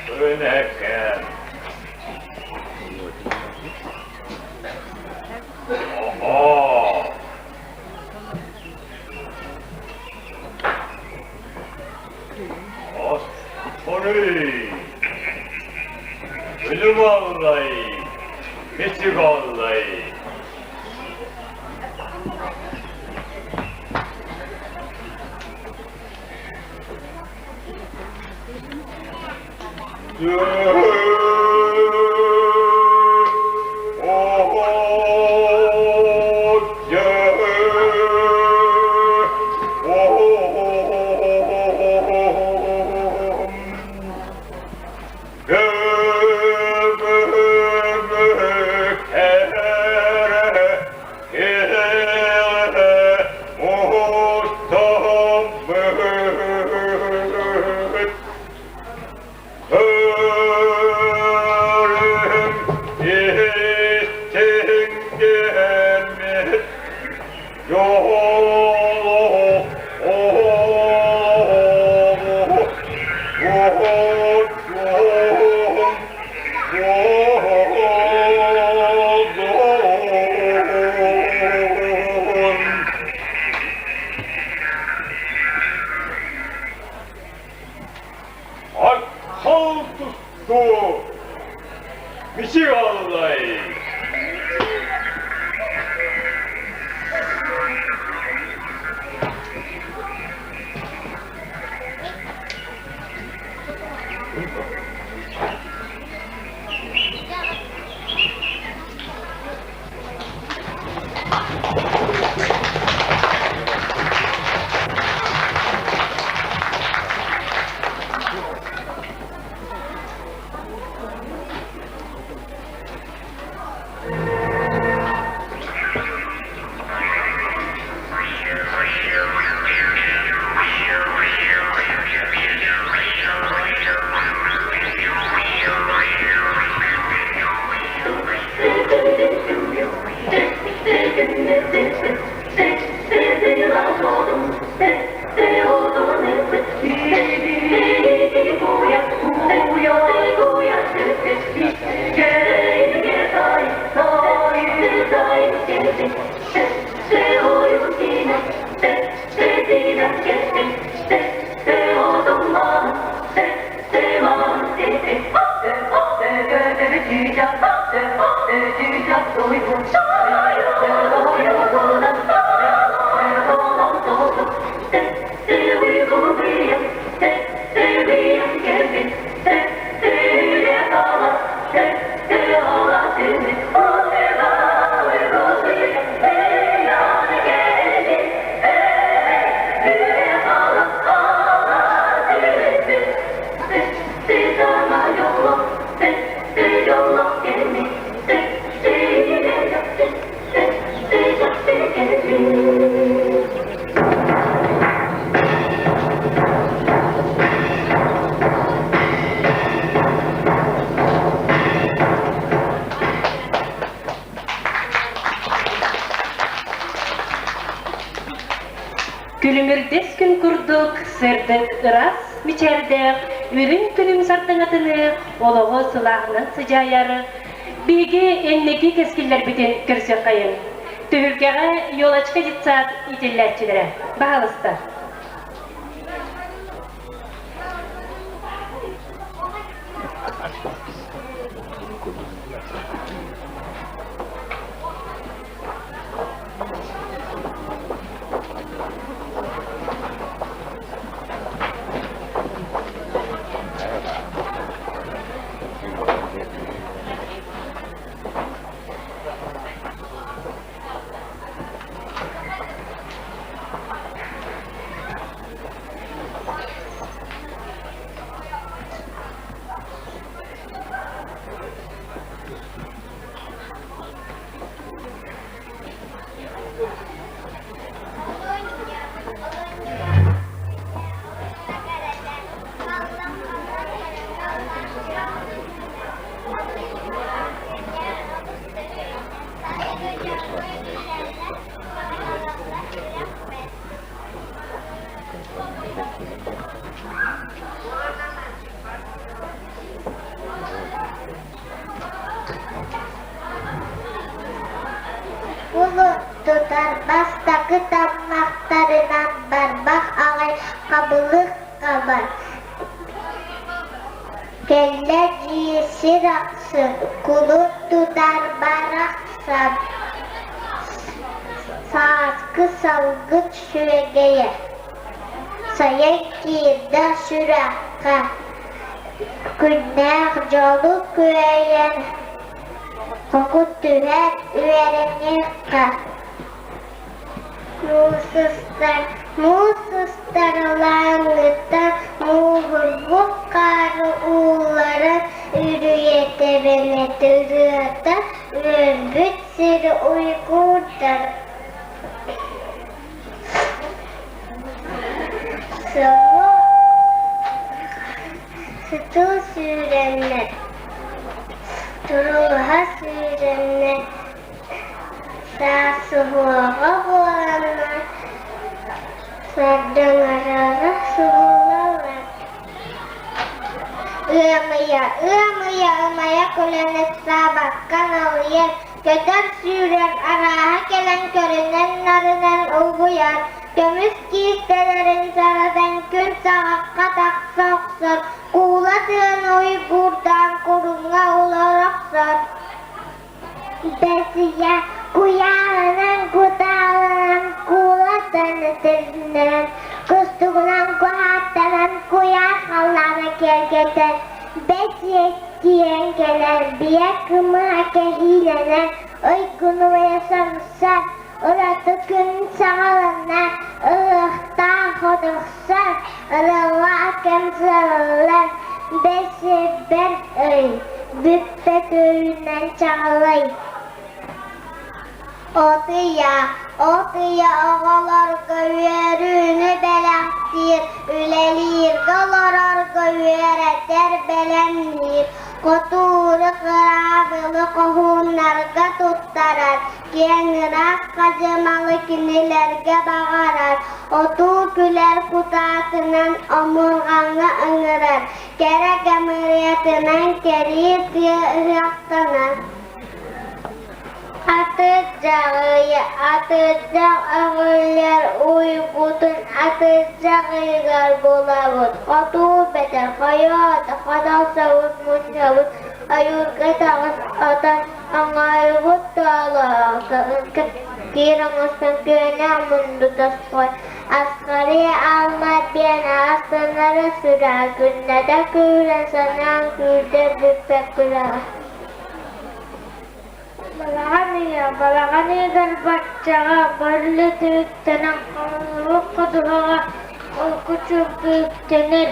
Көнөкөм Оһоо Оспорый Өлүм аллай Мичик аллай Аккал тустуу! Мичик аллай! Күлүмүрдэс күн курдук сырдык ыраас мичээрдээх үрүҥ күнүм сардаҥатыныы олоҕу сылааһынан сыдьаайар биһиги инники кэскиллэрбитин көрсүөххэйиҥ. Түһүлгэҕэ Елочка детсад иитиллээччилэрэ. Баһаалыста. тутар бастакы таммахтарынан барбах аҕай хабылык хабар. Кэллэ дии сир ахсын кулун тутар барахсан сааскы салгын сүөгэйэ сайан киирдэ сүрэххэ күннээх дьолу күөйэн Хокут түһээт үөрэниэххэ Муус устар, муус устар ылааҥҥыттан мууһурбут хаары уулларан үрүйэтэ ырыата үөрбүт сири уйгуурдар Сытыы сүүрэннэр, туруулаһа сүүрэннэр, саас суһуоҕа буоланнар, сардаҥарара субуллаллар. Ыамыйа, ыамыйа ымайа күлэн ыксаабакка налыйар, көтөр-сүүрэр арааһа кэлэн көрүнэн-нарынан угуйар, көмүс киистэлэрин саратан күн саҕахха тахса охсор, куула тыаны уйгуурдаан куруҥҥа олоро охсор. Бэсийэ куйаарынан кутааланан куула тыаны тириннэрэн, кустугунан куһааттанан куйаар халлаана киэргэтэр, бэсийэ киирэн кэлэр, биэ кымыһа кэһиилэнэр, ый кунуйа сомсор, ураты күн саҕаланар, ыһыахтаах отохсор, ырыалаах кэм сырыллар, бэсийэ бэрт ый, бүппэт өйүнэн чаҕылый. От ыйа, от ыйа оҕолорго үөрүүнү бэлэхтиир, үлэлииргэ олорорго үөрэтэр, бэлэмниир, хотууру, кыраабылы хоһууннарга туттарар, киэҥ ыраас хадьымалы кинилэргэ баҕарар, отуу күлэр кутаатынан омурҕаҥҥа ыҥырар, кэрэ кэмырыатынан кэрии тыа ыһыахтанар. Атырдьах ыйа атырдьах өҕүллэр уйгутун атырдьах ыйыгар булабыт, хотуу бэтэр хойоот хотоособут мунньабыт, ойуурга таҕыс отон оҥоойубут тоолоох, киир оҥостон күөнэх мунду тосхой, Асхарый алма диэн астынара сүрэҕэ күннэтэ күүрэн санаан күүрдэр бүппэт күрэҕэ. Балаҕан ыйа, балаҕан ыйыгар баччаҕа барыла түбүктэнэн хомуллубут ходуһаҕа холку чуумпу үктэнэр.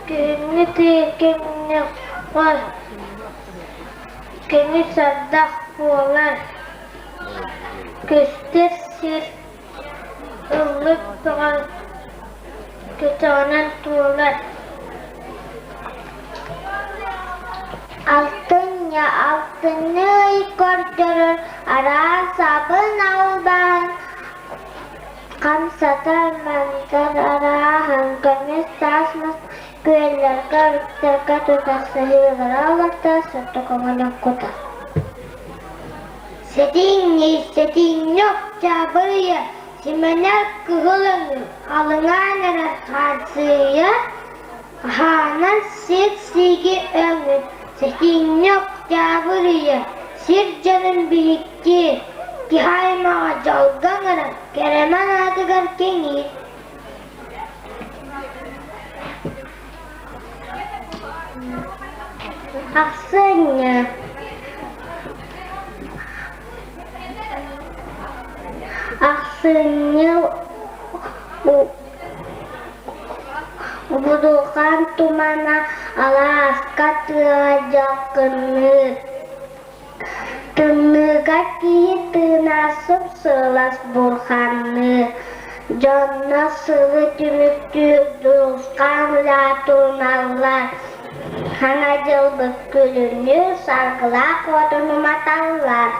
Күһүҥҥү тыа кэмҥэ көмүс ардах буолар. Көстөр сир ыллык бөҕө көтөҕүнэн туолар. Алтынньы алтынньы ый көрдөрөр араас абын албаһын хамсатар мандар арааһын көмүс таас мас күөллэргэ өрүттэргэ тутахсыһыылара олорто сырдык өҥөнөн кутар. Сэтинньи сэтинньи октябрь ыйа симэнэр кыһыл өҥү халыҥаан эрэр хаарсыйа хаһаанар сир сииги өҥүн сэтинньи октябрь ыйа сир дьонун биһиктиир киһи аймаҕа дьолго ыҥырар кэрэмэн аатыгар кэҥиир Ахсынньы Ахсынньы будулҕан тумана алааска тыаҕа дьалкынныыр. Тымныыга киһи тыына сып-сылаас бурханныыр, дьонно сылы түмүктүүр дьулусхаан туруналлар, Саҥа дьылбыт күлүмнүүр саргылаах уотун уматаллар.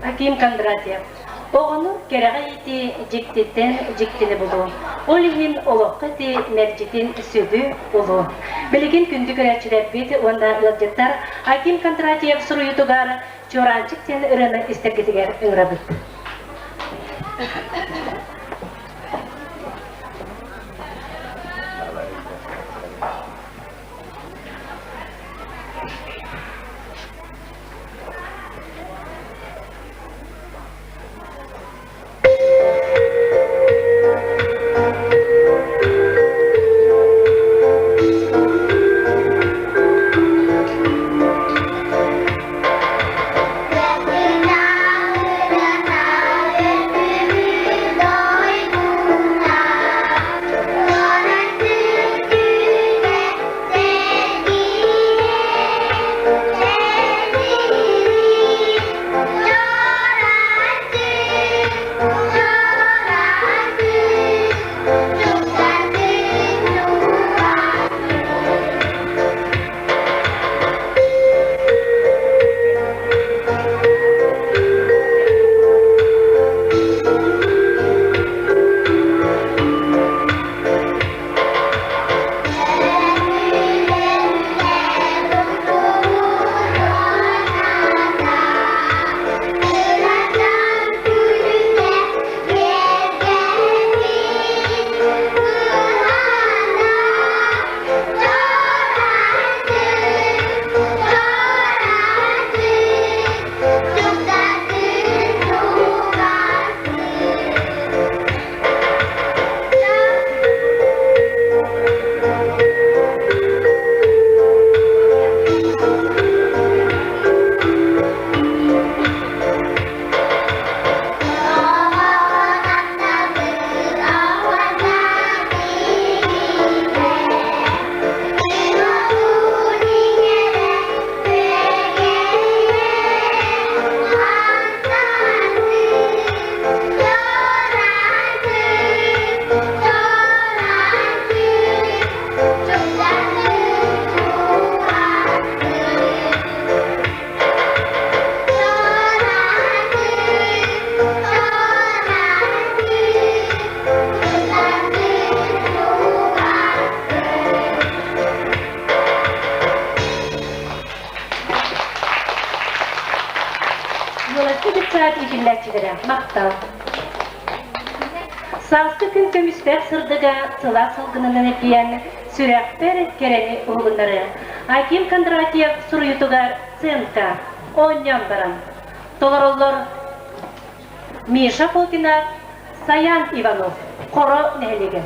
Аким Кондратьев. Оҕону кэрэҕэ иитии дьиктиттэн дьиктини булуу. Ол иһин олоххо ити мэлдьитин сүдү улуу. Билигин күндү көрөөччүлэрбит уонна ыалдьыттар Аким Кондратьев суруйуутугар Чуораанчык диэн ырыаны истэргитигэр ыҥырабыт. Юлаччы детсад иитиллээччилэрэ махтал. Сааскы күн көмүстээх сырдыга сылаас салгынынан эргийэн, сүрэхпэр кэрэни уһугуннары. Аким Кондратьев суруйуутугар сценка оонньоон баран толороллор Миша Фокина, Саян Иванов, Хоро нэһилиэгэ.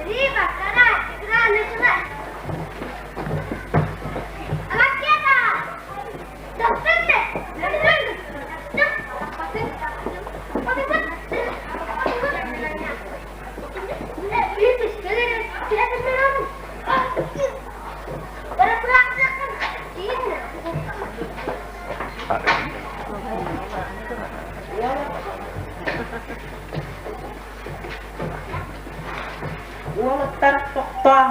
Рыба, карась, икра, началась. Ракета! Уолаттар тохтооҥ,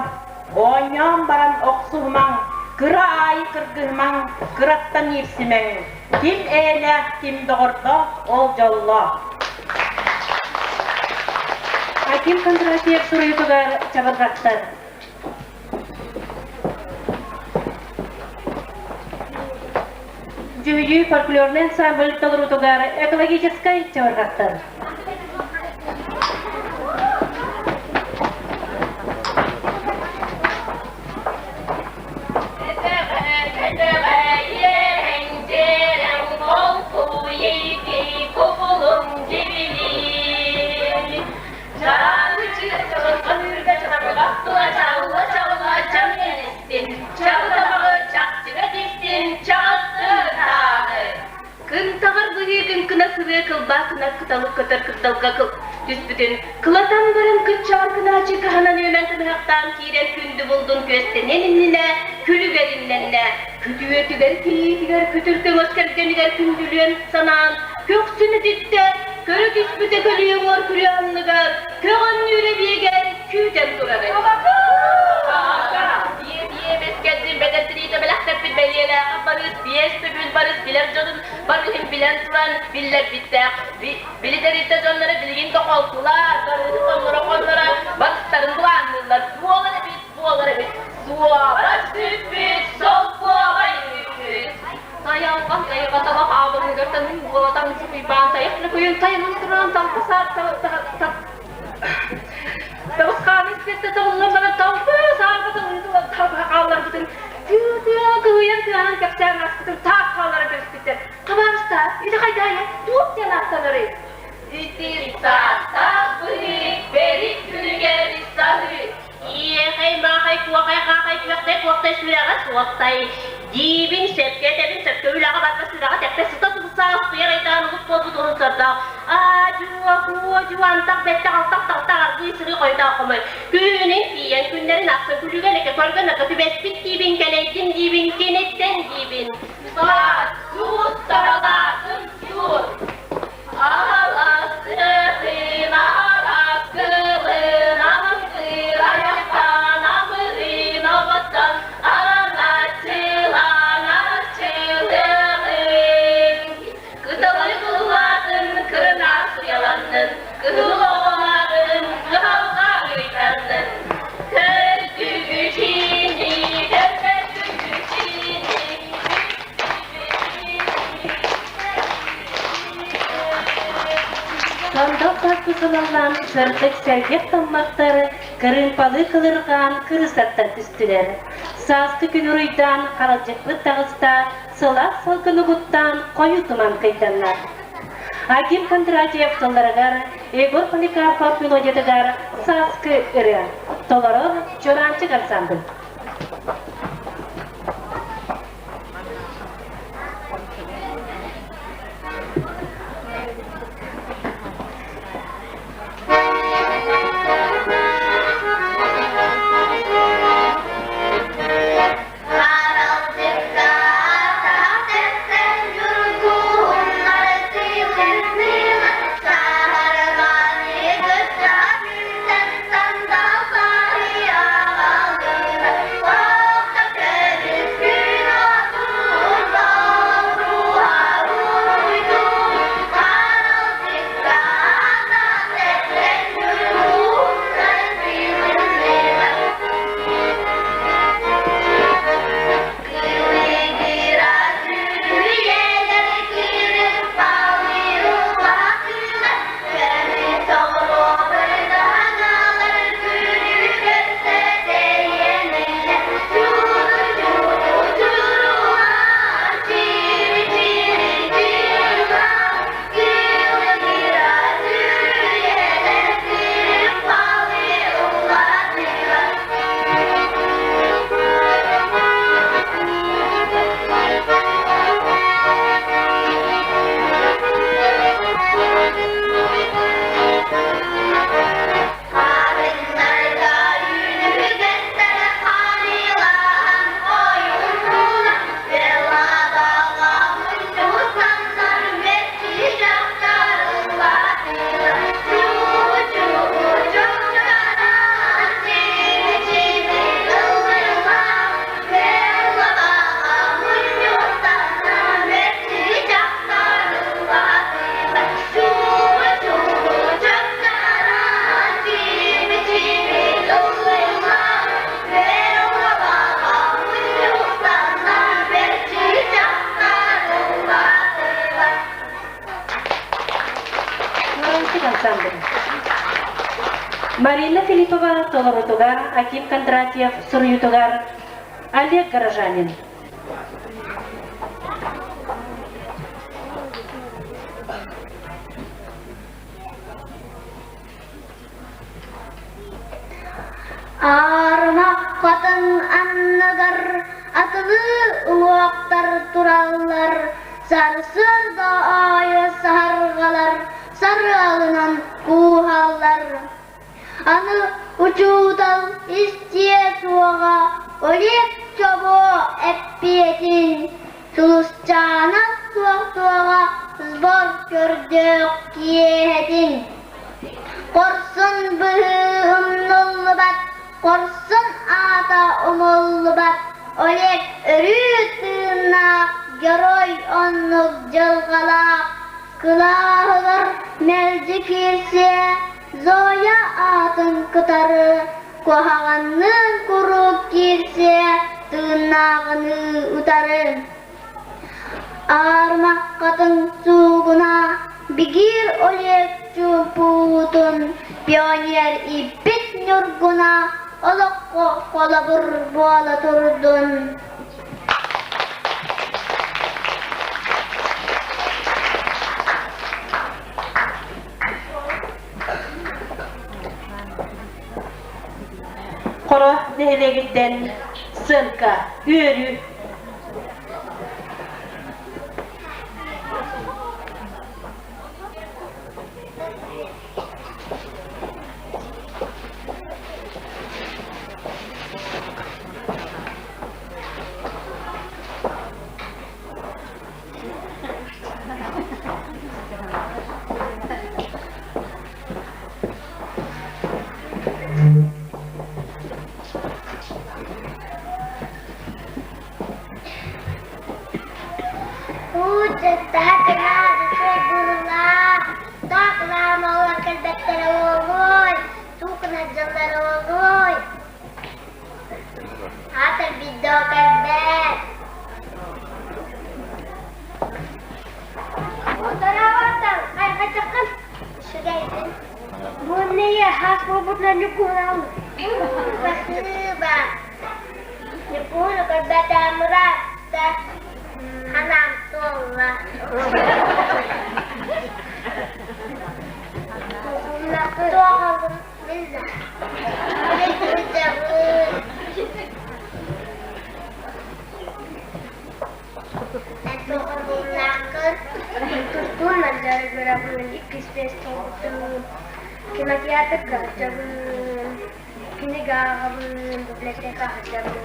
оонньоон баран охсуһумаҥ, кыра аайы кыргыһымаҥ, кыраттан иирсимэҥ. Ким эйэлээх, ким доҕордоох, ол дьоллоох. Аким Кондратьев суруйуутугар чабырҕахтар. Дьүһүйүү фольклорный ансамбль толоруутугар экологическай чабырҕахтар. Кынтаҕар быһыы кыҥкына сырыа кылбаа кынат кыталык көтөр кырдалга түспүтүн кылатан баран кыччаҕар кынааччы кыһанан үөмэн кыныһахтаан киирэн күндү булдун күөстэниэн иннинэ күлүгэр имнэннэ. Күтүөтүгэр кийиитигэр күтүр көҥөс кэргэнигэр күндүлүөн санаан, көхсүн этиттэ, көрө түспүтэ көлүйэ уҥуор күрүө анныгар, көҕөннүүр эбиэгэр күүтэн турар эбит. Биэ-биэ бэскэлдин бэдэр тириитэ бэлэхтэппит бэлиэлээх барыс, биэс төгүл барыс билэр дьонун барыһын билэн туран биллэрбиттээх. Били тэрилтэ дьонноро билигин да холкулар, барыһы хонноро-хонноро барыстарын былаанныыллар. Буолар эбит, буолар эбит. Суоба сүппүт, солкуобай үүппүт. Тайалҕан тайҕа табах аабырыгар таныҥ буола таҥсык уйбаан тайах лөкөйүн тайанан туран талба саар Табысхааны испэттэ табыллан баран талба саарга талыытылан талба хаалларбытын тыы-тыа кыһыйан тыаһан кэпсээн ааспытын таах хаалларан кэбиспиттэр. Табаарыстаа, ити хайдаайа туох диэн ааттанарый? Ити саастаах быһыы бэрик күнүгэр саһыы Иэхэй, маахай, куохай, хаахай, күөхтэй, куохтай, сүрэҕэ суохтай. Диибин, сөпкө этэбин, сөпкө үлэҕэ барба сүрэҕэ тэппэ сыта субусаа устуйар айдаан улус буолбут уһун сордоох. Аа-дьуо, куо-дьуо, антах бэттэх, алтах талтах, аргыый сырыы хойутаах хомой. Күнүн тиийэн, күннэрин ахсын күлүгэ элэкэ көргө нарга түбэспит диибин, кэлэйдин диибин, киниттэн диибин. Саат, суут, саралаатын, суут. Аласыһын араскылын амырыыр айахтан амырыын оботтон араначчылаан арчылыаҕыҥ. Кыталы кыллаатын кырынаас уйаланнын, кыһыл оҕолоорун кыһалҕа ыйтаннын. Көрдүгүчиини, көрбөтүгүчиини, Сандал сааскы сылаллаан сырдык сэргэх таммахтар кырыымпалыы кылырҕаан кырыысаттан түстүлэр. Сааскы күн уруйдаан харалдьыкпыт таҕыста, сылаас салгын угуттаан хойуу туман кыйданна. Аким Кондратьев тылларыгар, Егор Поликарпов мелодиятыгар «Сааскы ырыа» толорор Чуораанчык ансамбль. Харалдьыкка атах тэпсэн дьургуһуннар тыылынныылар, саһарҕаны кытта күүтэн сандал саһыы аҕалыылар. Тоҕо көмүс күн отун тоҕуруһар уруйдуу, Харалдьыкка атах тэпсэн дьургуһуннар тыылынныылар. Кылыгыра күрүйэлэр кырыппалыы улаатыылар, көмүс оҕуруо бырдаҥалар күнү көрсө тэйэнэллэр. Чуду-чуду чурулаан, чири-чири чырылаан, кылыгыра күрүйэлэр кырыппалыы улаатыылар. Хаарыннарга үнүгэстэр хаанилаһан ойуннулар, Белладаҕа мунньустаннар мэччи дьахтар ыллаатылар. Чуу-чуу чуҥчаран чиби-чиби ыллыылар, Белладаҕа мунньустаннар мэччи дьахтар ыллаатылар. Чуу-чуу чуҥчаран чиби-чиби ыллыылар, Белладаҕа мунньустаннар мэччи дьахтар ыллаатылар. Чуораанчык ансамбль. Марина Филиппова толорутугар, Аким Кондратьев суруйуутугар Олег Горожанин. Аарыма хотон анныгар атылыы уҥуохтар тураллар, сарсыарда аайы саһарҕалар сарыалынан кууһаллар. Аны учуутал истиэ суоҕа, Олег. чобуо эппиэтин, Сулусчаана суох-суоҕа сбор көрдөөх киэһэтин. Хорсун быһыы умнуллубат, хорсун аата умуллубат, Олег өрүү тыыннаах, герой оннук дьылҕалаах, кылааһыгар мэлдьи киирсиэ, Зоя аатын кытары куһаҕанныын куруук киирсиэ, тыыннааҕыныы утары. Аармаххатын суугуна бигиир Олег чуумпуутун пионер ииппит ньургуна олоххо холобур буола турдун. Хоро нэһилиэгиттэн сценка үөрүү Кинотеатрга сылдьабын, кинигэ ааҕабын, библиотека сылдьабын.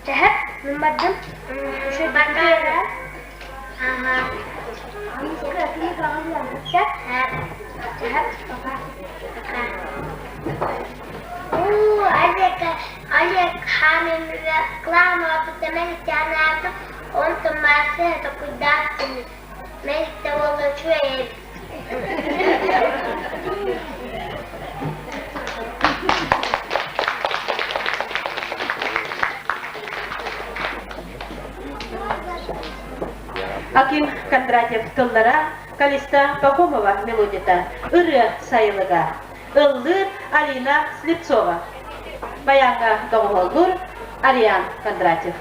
Тэһэ, мин бардым. Бакара. Ага. Олег Хамин реклама онтон массыына токуйдаахтын Мэлиттэ уола үчүгэй Аким Кондратьев тыллара, Калиста Пахомова мелодията, ырыа сайылыга. Ыллыыр Алина Слепцова. Баяҥҥа доҕуһуоллуур Ариан Кондратьев.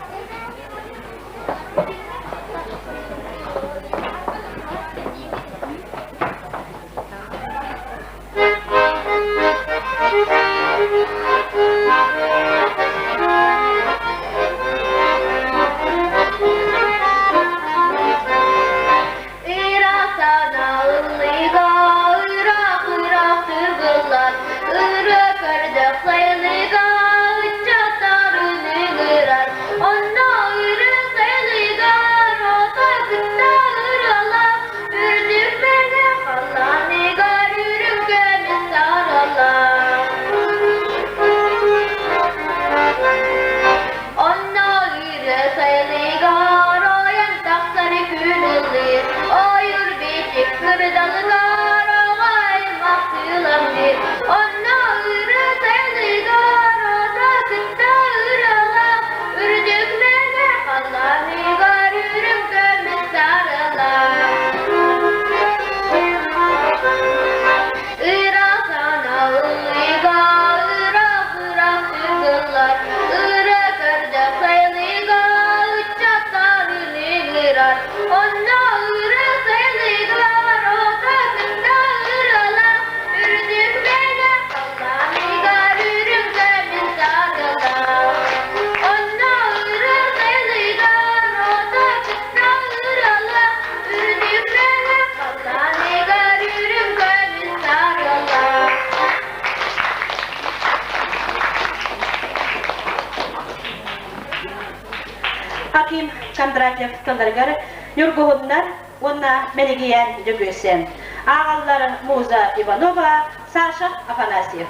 Кондратьев тылларыгар Ньургуһуннар уонна Мэлигийээн Дьөгүөсэ. Ааҕаллар Муза Иванова, Саша Афанасьев.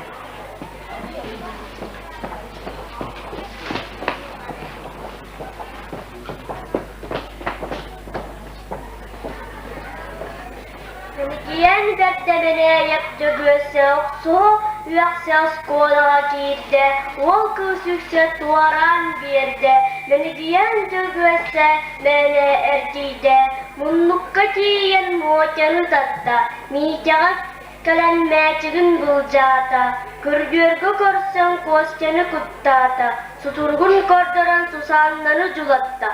Мэлигийээн Бэрдэмэнээйэп Дьөгүөссэ охсуһа үөхсэ оскуолаҕа киирдэ, уол кыыс үксэ туораан биэрдэ, Мэлигийээн Дьөгүөссэ мээнэ эрдийдэ, муннукка тиийэн Мотяны тарта, Митяҕа кэлэн мээчигин былдьаата, көрүдүөргэ көрсөн Костяны куттаата, сутуругун көрдөрөн Сусаннаны дьулатта.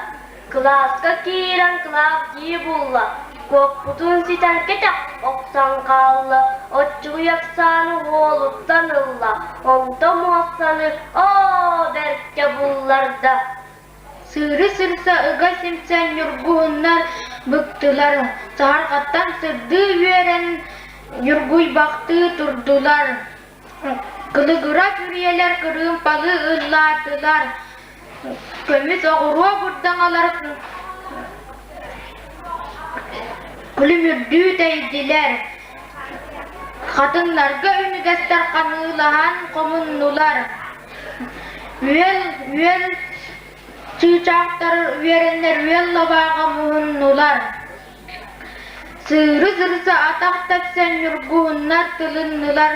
Кылааска киирэн Клавдия булла, куоппутун ситэн кэтэх охсон хаалла, оччугуй Оксана уолуттан ылла, онтон муостаны оо бэркэ булларда. Сыыры сырса ыга симсэн ньургуһуннар быктылар, саһарҕаттан сырдыы үөрэн ньургуйбахтыы турдулар. Кылыгыра бүрүйэлэр кырыымпалыы ыллаатылар, көмүс оҕуруо бурдаҥалар күлүмүрдүү тэйдилэр, хатыҥнарга үнүгэстэр ханыылаһан хомуннулар. Үөл, үөл чыычаахтар үөрэннэр үөл лабааҕа муһуннулар. Сыыры сырса атах тэпсэн ньургуһуннар тылыннылар,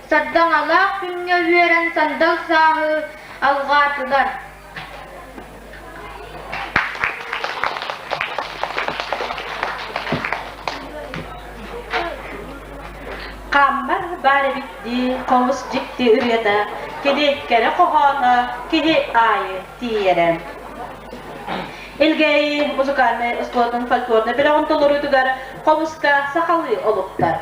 сардаҥалаах күҥҥэ үөрэн сандал сааһы алҕаатылар. Хааммар баар эбит дии хомус дьикти ырыата, кини кэрэ хоһооно киһи аайы тиийэрэ. Илгээйи музыкальнай оскуолатын фольклорнай бөлөҕүн толоруутугар хомуска сахалыы олуктар.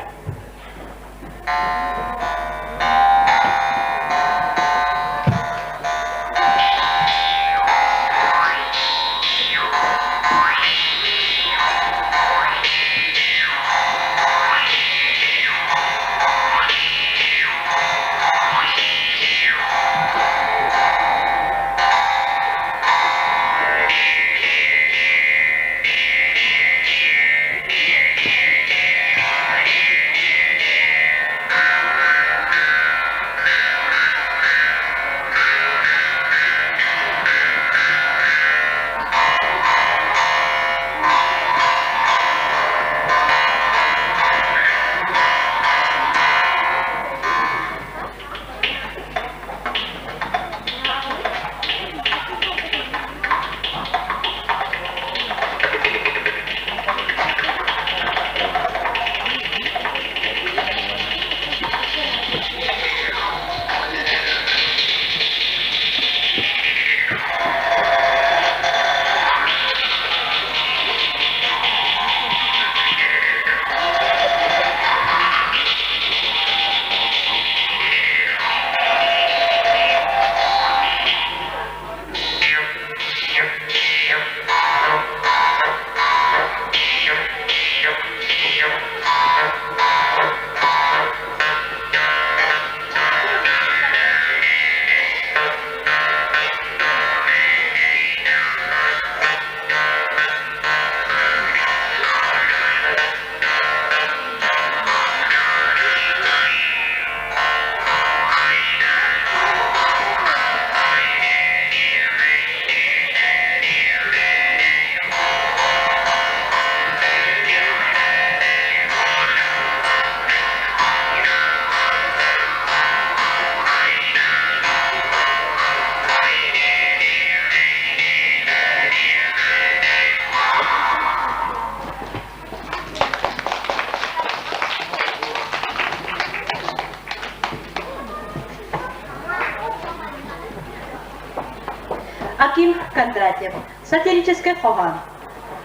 Аким Кондратьев. Сатирическай хоһоон.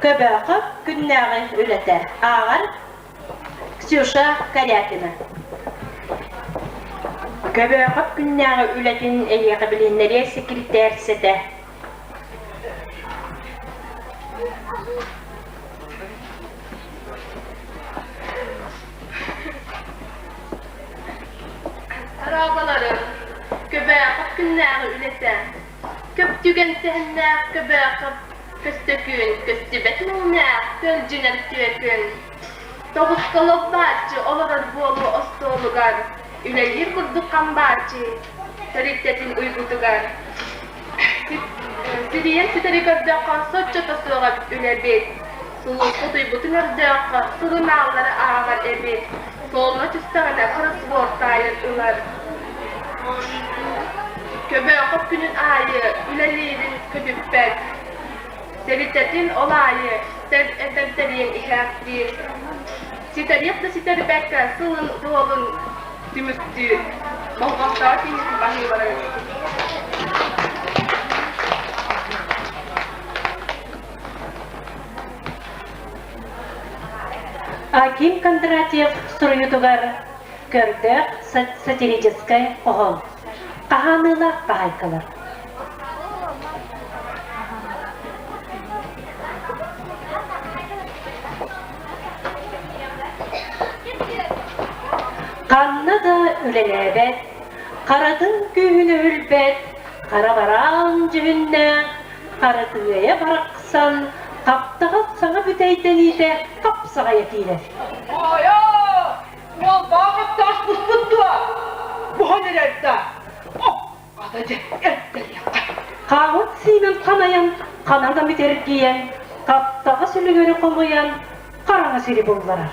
Көбөөхө күннээҕи үлэтэ. Ааҕар Ксюша Корякина. Көбөөхөп күннээҕи үлэтин эйиэхэ билиһиннэриэ секретарь сэтэ. Араабалары Көбөөхөп күннээҕи үлэтэ. Көп түгэн сэһэннээх Көбөөхөп. Көстөкүүн көстүбэт муҥнаах көлдьүнэр түөкүн. Тоҕуска лоп-бааччы олорор буолуо остуолугар, үлэлиир курдук хамбааччы тэрилтэтин уйгутугар. Сирийэн ситэри көрдөххө, соччото суох үлэбит. Сулууспа утуйбутун өрдөөххө, сурунааллары ааҕар эбит. Суолла түстэҕинэ кроссворд таайан ылар. Көбөөхөп күнүн аайы үлэлиирин көтүппэт. Тэрилтэтин ол аайы тэрийэн иһээхтиир. Ситэриэх да ситэрбэккэ сылын дуолун түмүктүүр. Болҕомтоҕо киһитин баһыыбарын. Аким Кондратьев суруйуутугар көрдөөх сатирическай хоһоон. Хаһааныылаах хаһаайкалар. Ханна да үлэлээбэт, харатын күүһүн өһүлбэт, хара бараан дьүһүннээх, харытыайа барахсан хаптаҕас саҥа бүтэйдэниитэ хапсаҕайа киирэр. Айа! Уолбаах хаптаҕас буспут дуо? Буһан эрэр да. Хата дьэ, эрдэриэххэ. Хаамыт сиимэн ханайан, ханан да бүтэргийэн, хаптаҕас үлүгэрэ хомуйан, хараҥа сири булларар.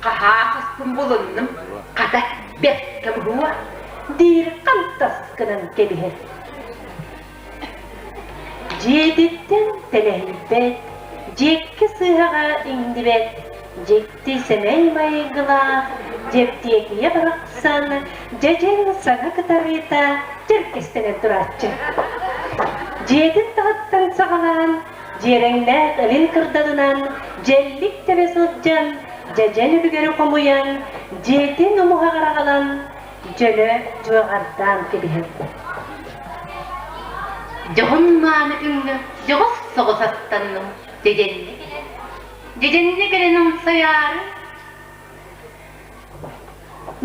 Хаһаахаспын булуннум, хата бэркэ буһуо, диир хантас гынан кэбиһэр. Дьиэтиттэн тэлэһийбэт, дьиэккэ сыыһаҕа иҥнибэт, дьикти сэмэй майгылаах Дьэптиэкийэ барахсан дьэдьэн саҥа кытарыыта дьэркэстэнэн турааччы. Дьиэтин таһыттан саҕалаан, дьиэрэҥнээх илин кырдалынан дьэллик тэбэ сылдьан, дьэдьэн үлүгэри хомуйан, дьиэтин умуһаҕар аҕалан, дьөлө дьуоҕардаан кэбиһэр. Дьоһун мааны күҥҥэ дьоҕус соҕус астанным, дьэдьэннэ кэлэн, дьэдьэннэ кэлэн умсайаары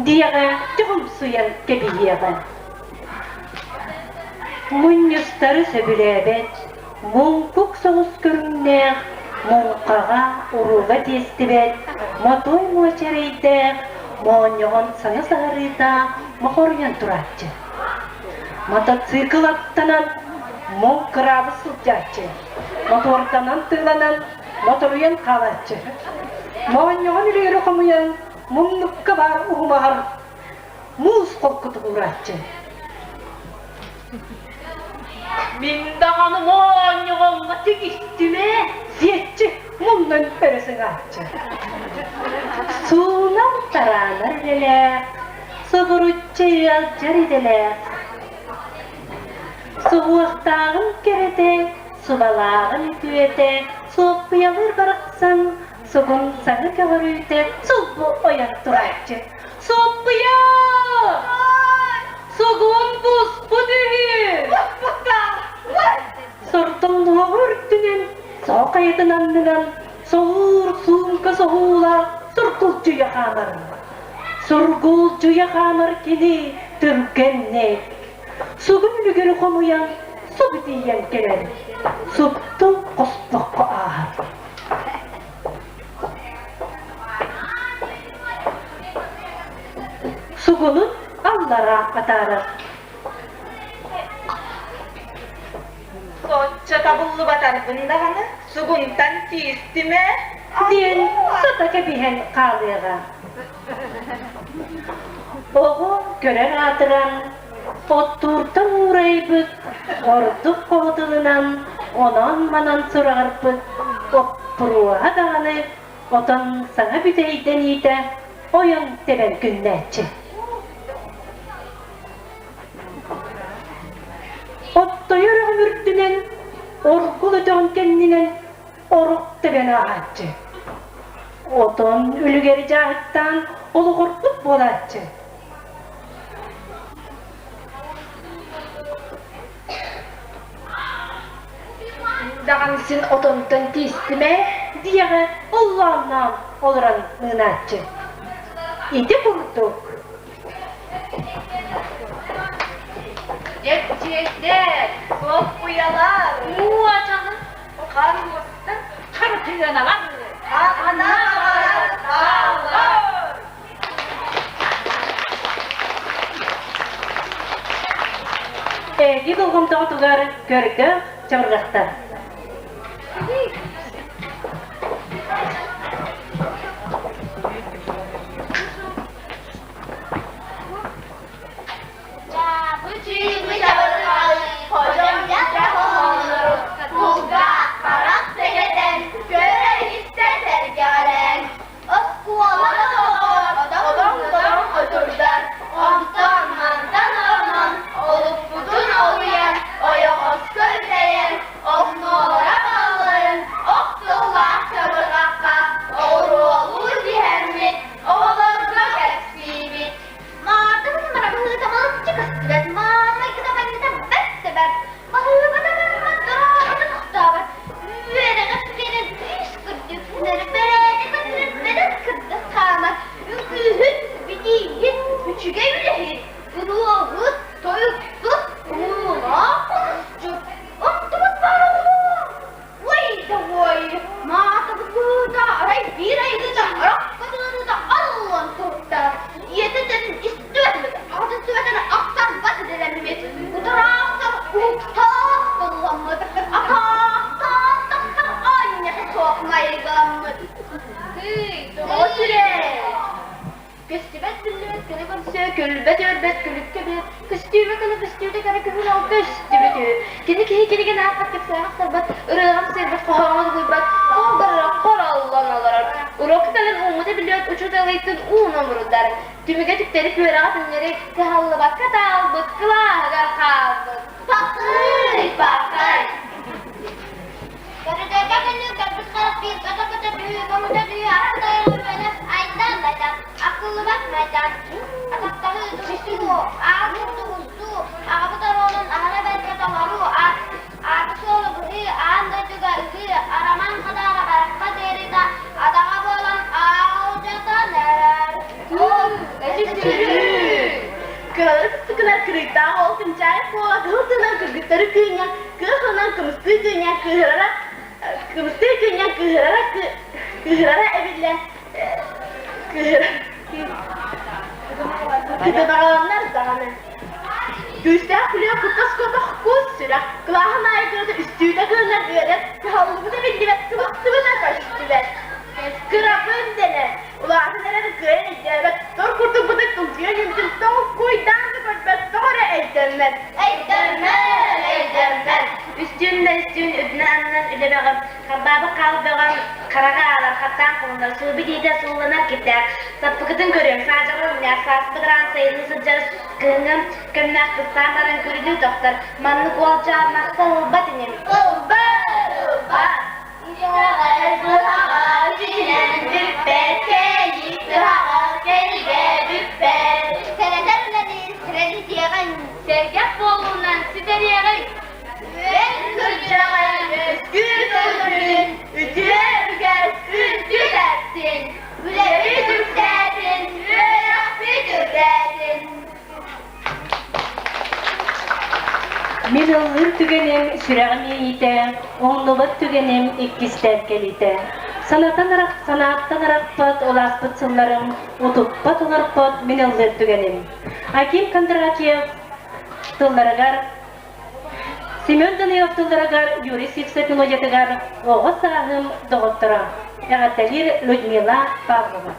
Диэҕэ дьоһумсуйан кэбиһиэҕэ. Мунньустары сөбүлээбэт, муҥкук соҕус көрүҥнээх, муҥхаҕа уруула тиэстибэт, мотой муочарэйдээх, моонньоҕон саҥа саһарыыта мохоруйан турааччы. Мотоцикл аттанан, муҥ кыраабыс сылдьааччы, мотуорданан тыыланан, моторуйан хаалааччы. Моонньоҕон үлүгэрэ хомуйан, муннукка баар уһумаҕар муус холкутук уурааччы. Мин даҕаны моонньоҕоҥҥо тигистим ээ, диэччи муннун өрө сыҥааччы. Суунар тараанар үлэлээх, субуруччу ыалдьар идэлээх. Суһуохтааҕын кэрэтэ, субалааҕын үтүөтэ, суоппуйалыыр барахсан сугун саҥа көҕөрүүтэ сулбу ойон турааччы. Суоппуйа! Сугун буспут үһү! Сортоҥнооҕу үрдүнэн, соо хайатын аннынан солуур суумка соһуулаах сургулдьуйа хаамар. Сургулдьуйа хаамар кини түргэнник. Сугун үлүгэри хомуйан, субу тиийэн кэлэр. Супту хоспоххо ааһар. Сугунун аллараа атаарар. Соччо табыллыбатарбын даҕаны сугунтан тиистим ээ. Диэн сата кэбиһэн хаалыаҕа. Оҕо көрөр аатыран, оттууртан уурайбыт, ордук хоһутулунан онон-манан сураҕырбыт оппуруоһа даҕаны отон саҥа бүтэйдэниитэ ойон тэбэн күннээччи. Оттойор өҕүм үрдүнэн, оргул өтөҕүн кэннинэн орук тэбэн ааһааччы. Отон үлүгэри дьааһыктаан олоҕурбут буолааччы. Даҕаны син отонтон тиистим ээ, диэҕэ оллоонноон олорон мыынааччы. Ити курдук Дьэпчи. Чэйдэр, Соппуйалар, Муочаны, Хармыстар, Хартыыналар, Ханна баҕарар бааллар. Эһиги болҕомтоҕутугар көрдөөх чабырҕахтар. Оскуола одоҥ-додоҥ отурдар, онтон-мантан оронон, олукпутун олуйан, ойоҕоско үтэйэн, омнуолара балларын ох тыллаах чабырҕахха оҕуруолуу тиһэммит, оҕолорго кэпсиибит. Маартабыт марабыһыыта балачча көстүбэт, мааннайгыта манньыта бэрт да бэрт, баһыыбата барбат, дорообото тохтообот, үөрэҕэ түгэнэ күүс кырдьык, бэрээдэк өттүнэн бэрт кырдьык хаамар, үҥкүүһүт, битииһит, үчүгэй үлэһит, ырыаһыт, тойуксут, уулаах хомусчут, оттубут баар оҕолоор! Уой да уой, маатабыт быһыыта арай биир айгыта арахха тыыныта арыллан турда. Ийэтэ тэн истибэтибит, аҕатын сүбэтин ахсарбат идэлэммит, утараахтар уһуктаах тылламмыт, атаахтаан тахсар аанньата суох майгыламмыт. Тыый, тоҕо сүрэй! Көстүбэт биллибэт көнө көрсө, көрүлбэт өрбөт күлүккэ бэт, көстүүбэ көнө көстүүтэ кэрэ күһүн ол көстүбүт үһү. Кини киһи кинигин аахпат кэпсээҕэ ахсарбат, ырыаҕын сыырбат, хоһооҥҥо дугуйбат, хоһ хороллон олорор. Уруокка кэлэн ууммута биллибэт учуутал ыйыттын ууну омурдар. Түмүгэ түктэри күөрэҕэ түҥнэри кыһаллыбакка таалбыт, кылааһыгар хаалбыт. Пакый, пакай! Көрүдүөргэ кэллик көрбүт харах биир көтө-көтө түһүү, көҥүтэ түһүү, атын тойон айдан майдан, акыллыбат майдан, атахтаһыы, тустуу, аал курдук устуу, аҕабыт оруолун аһара бэркэ толоруу, ааты-суолу быһыы, аан дойдуга ыһыы, арамаан хадаара барахха диэри да адаҕа буолан алдьатан эрэр. Кыалары сыкынар кырыктаах ол кынчаайы буола кыһыл тыынан кыргыттары кыынньан, кыахынан кымыстыы кыынньан кыыһырара кымыстыы кыынньан кыыһырара кыыһырара эбиллэн кыыһыра кытынаҕаланнар даҕаны. Күүстээх күлүө куттас куотах кус сүрэх, кылааһын аайы кыата үстүүтэ кыыннар үөрэр, кыһаллыбыта биллибэт, кыбыстыбыта көстүбэт. Кырабын дэнэр, улаатан эрэр кыайан өйдөөбөт, тор курдук бытык тулгуйан үүммүтүн толкуйдаан да көрбөт, тоҕо эрэ өйдөммөт. Өйдөммөт, өйдөммөт. Үстүүн да үстүүн үрдүнэн аннынан үлэ бөҕө, харбаабыт хаал бөҕө, хараҕа аалар, хаттаан хомунар, сууби диитэ суулланар кирдээх, саппыкытын көрүөҥ, саадьаҕар умньаах, сааспыт ыраан сайыныы сылдьар кыһыҥҥы кэмнээх кыстаан баран күрүлүү тохтор, маннык уолчаан махтал ылбат иним. Ылбат, ылбат. Итэҕэл быһаҕас инэн бүппэт, кэлии тыһаҕас кэлигэ бүппэт. Сэрэтэр үлэни сэрэтиэҕиҥ, Сэргэх буолуунан ситэриэҕиҥ. Үөн кырдьаҕай Үскүүр тылгын, үтүө үгэс үрдүк эттин, Үлэбит үксээтин, үөрэхпит үрдээтин. Мин ыллыыр түгэним сүрэҕим иэйиитэ, умнубат түгэним иккистээн кэлиитэ. Санатан арах, санааттан арахпат улааппыт сылларым, утуппат олорпот мин ыллыыр түгэним. Аким Кондратьев тылларыгар Семен Данилов тылларыгар Юрий Сивцев мелодиятыгар Оҕо сааһым доҕотторо эҕэрдэлиир Людмила Павлова.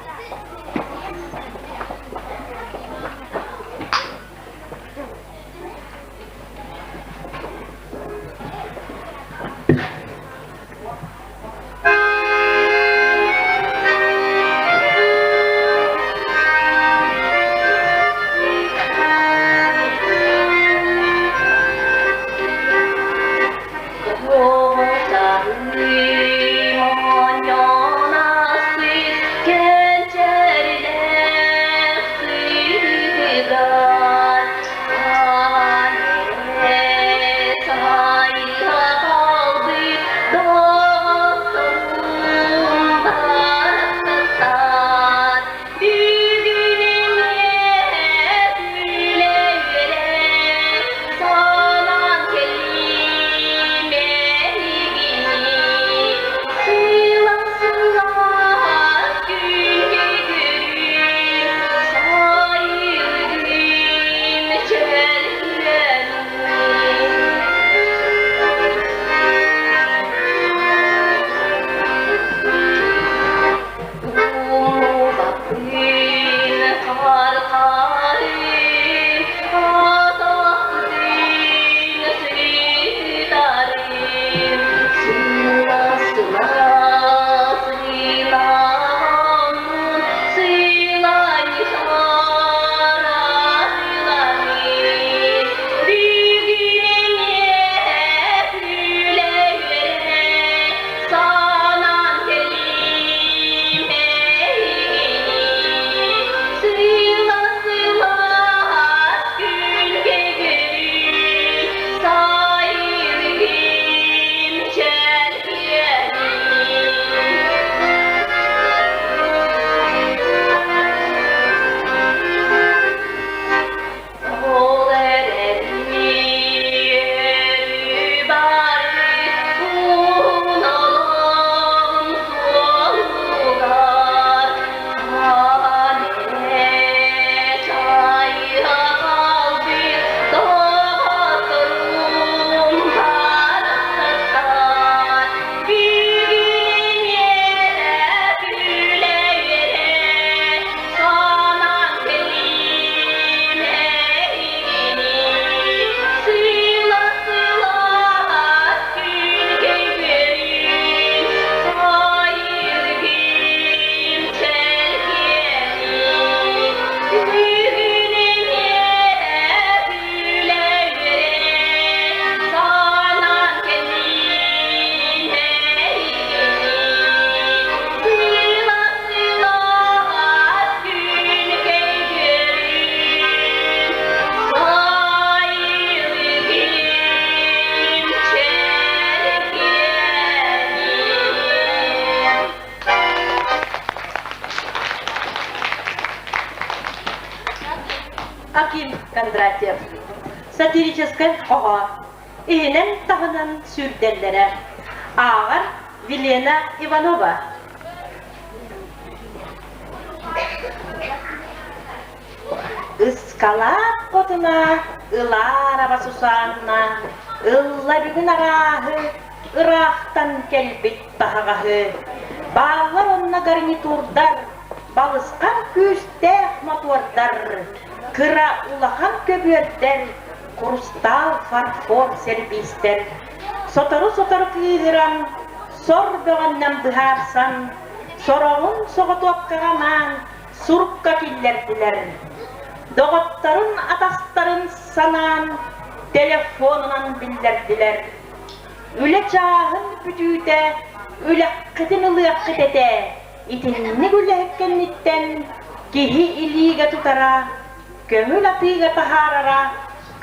Кондратьев. Сатирическай хоһоон. Иһинэн-таһынан сүүрдэллэрэ. Ааҕар Вилена Иванова. Ыскалаах хотуна Ылаараба Сусанна ылла бүгүн арааһы ыраахтан кэлбит таһаҕаһы. Бааллар онно гарнитурдар, балысхан күүстээх мотуордар, кыра улахан көбүөрдэр, курустаал фарфор сервистэр. Сотору-сотору кыыһыран, сор бөҕөннөн быһаарсан, сороҕун соҕотуопкаҕа анаан сурукка киллэрдилэр. Доҕотторун, атастарын санаан телефонунан биллэрдилэр. Үлэ чааһын бүтүүтэ үлэххитин ылыаххыт этэ. Итинник үлэһит кэнниттэн киһи илиигэ тутара, көҥүл атыыга таһаарара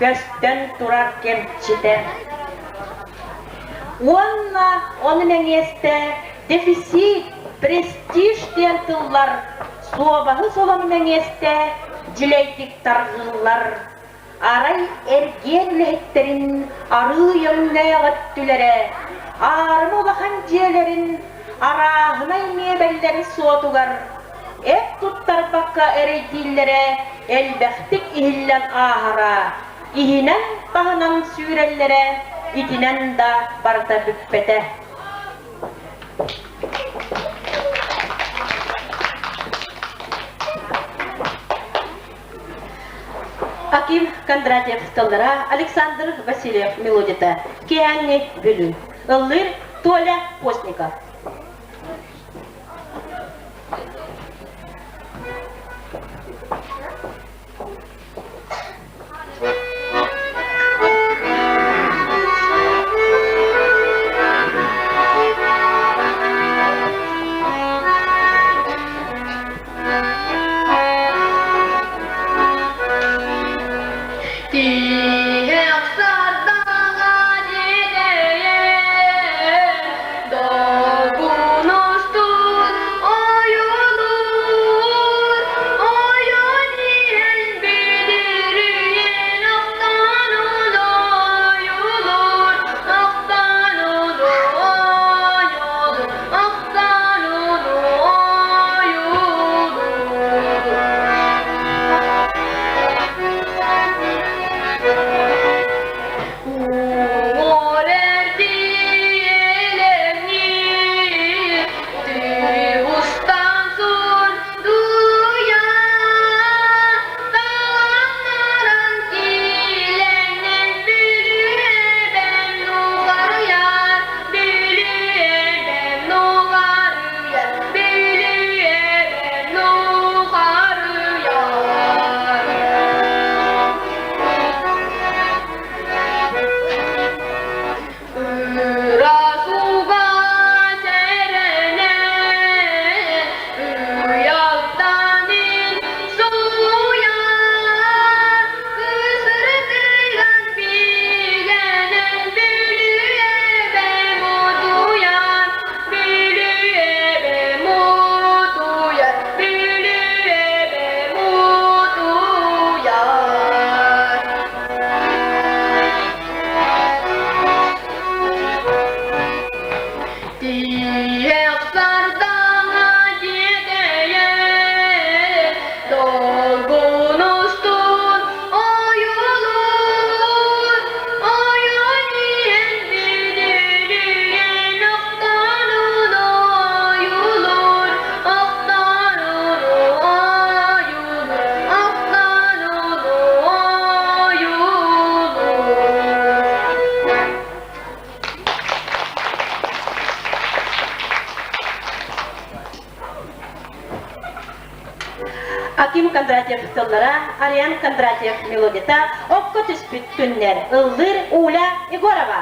көстөн турар кэмчитэ. Уонна ону мэҥиэстэ дефицит, престиж диэн тыллар суобаһы солону мэҥиэстэ дьилэйдик тарҕыыллар. Арай эргиэн үлэһиттэрин арыы өҥнөөх өттүлэрэ, аарыма улахан дьиэлэрин арааһынай миэбэллэрин суотугар эт туттарбакка эрэйдииллэрэ элбэхтик иһиллэн ааһара, иһинэн-таһынан сүүрэллэрэ итинэн да барыта бүппэтэ. Аким Кондратьев тыллара, Александр Васильев мелодията, Киэһээҥҥи Бүлүү. Ыллыыр Толя Постников. Тиһэх сардаҥа дидэйэн, долгунустун ойуулуур, ойон иһэн бүдүрүйэн охтонун ойуулуур, охтонун ойуулуур, охтонун ойуулуур. Ырасуга сэрэнэн, уйалтанын суйар, кысырытыган билэнэн бүлүөбэм утуйар, бүлүөбэм утуйар, бүлүөбэм утуйар. Тиһэх сардаҥа дьиэдэйэн, долгун устун ойуулуур, ойон иһэн бүдүрүйэн охторун ойуулуур, охторун ойуулуур, охторун ойуулуур. Аким Кондратьев тыллара, Ариан Кондратьев мелодията, окко түспүт күннэр, ыллыыр Уля Егорова.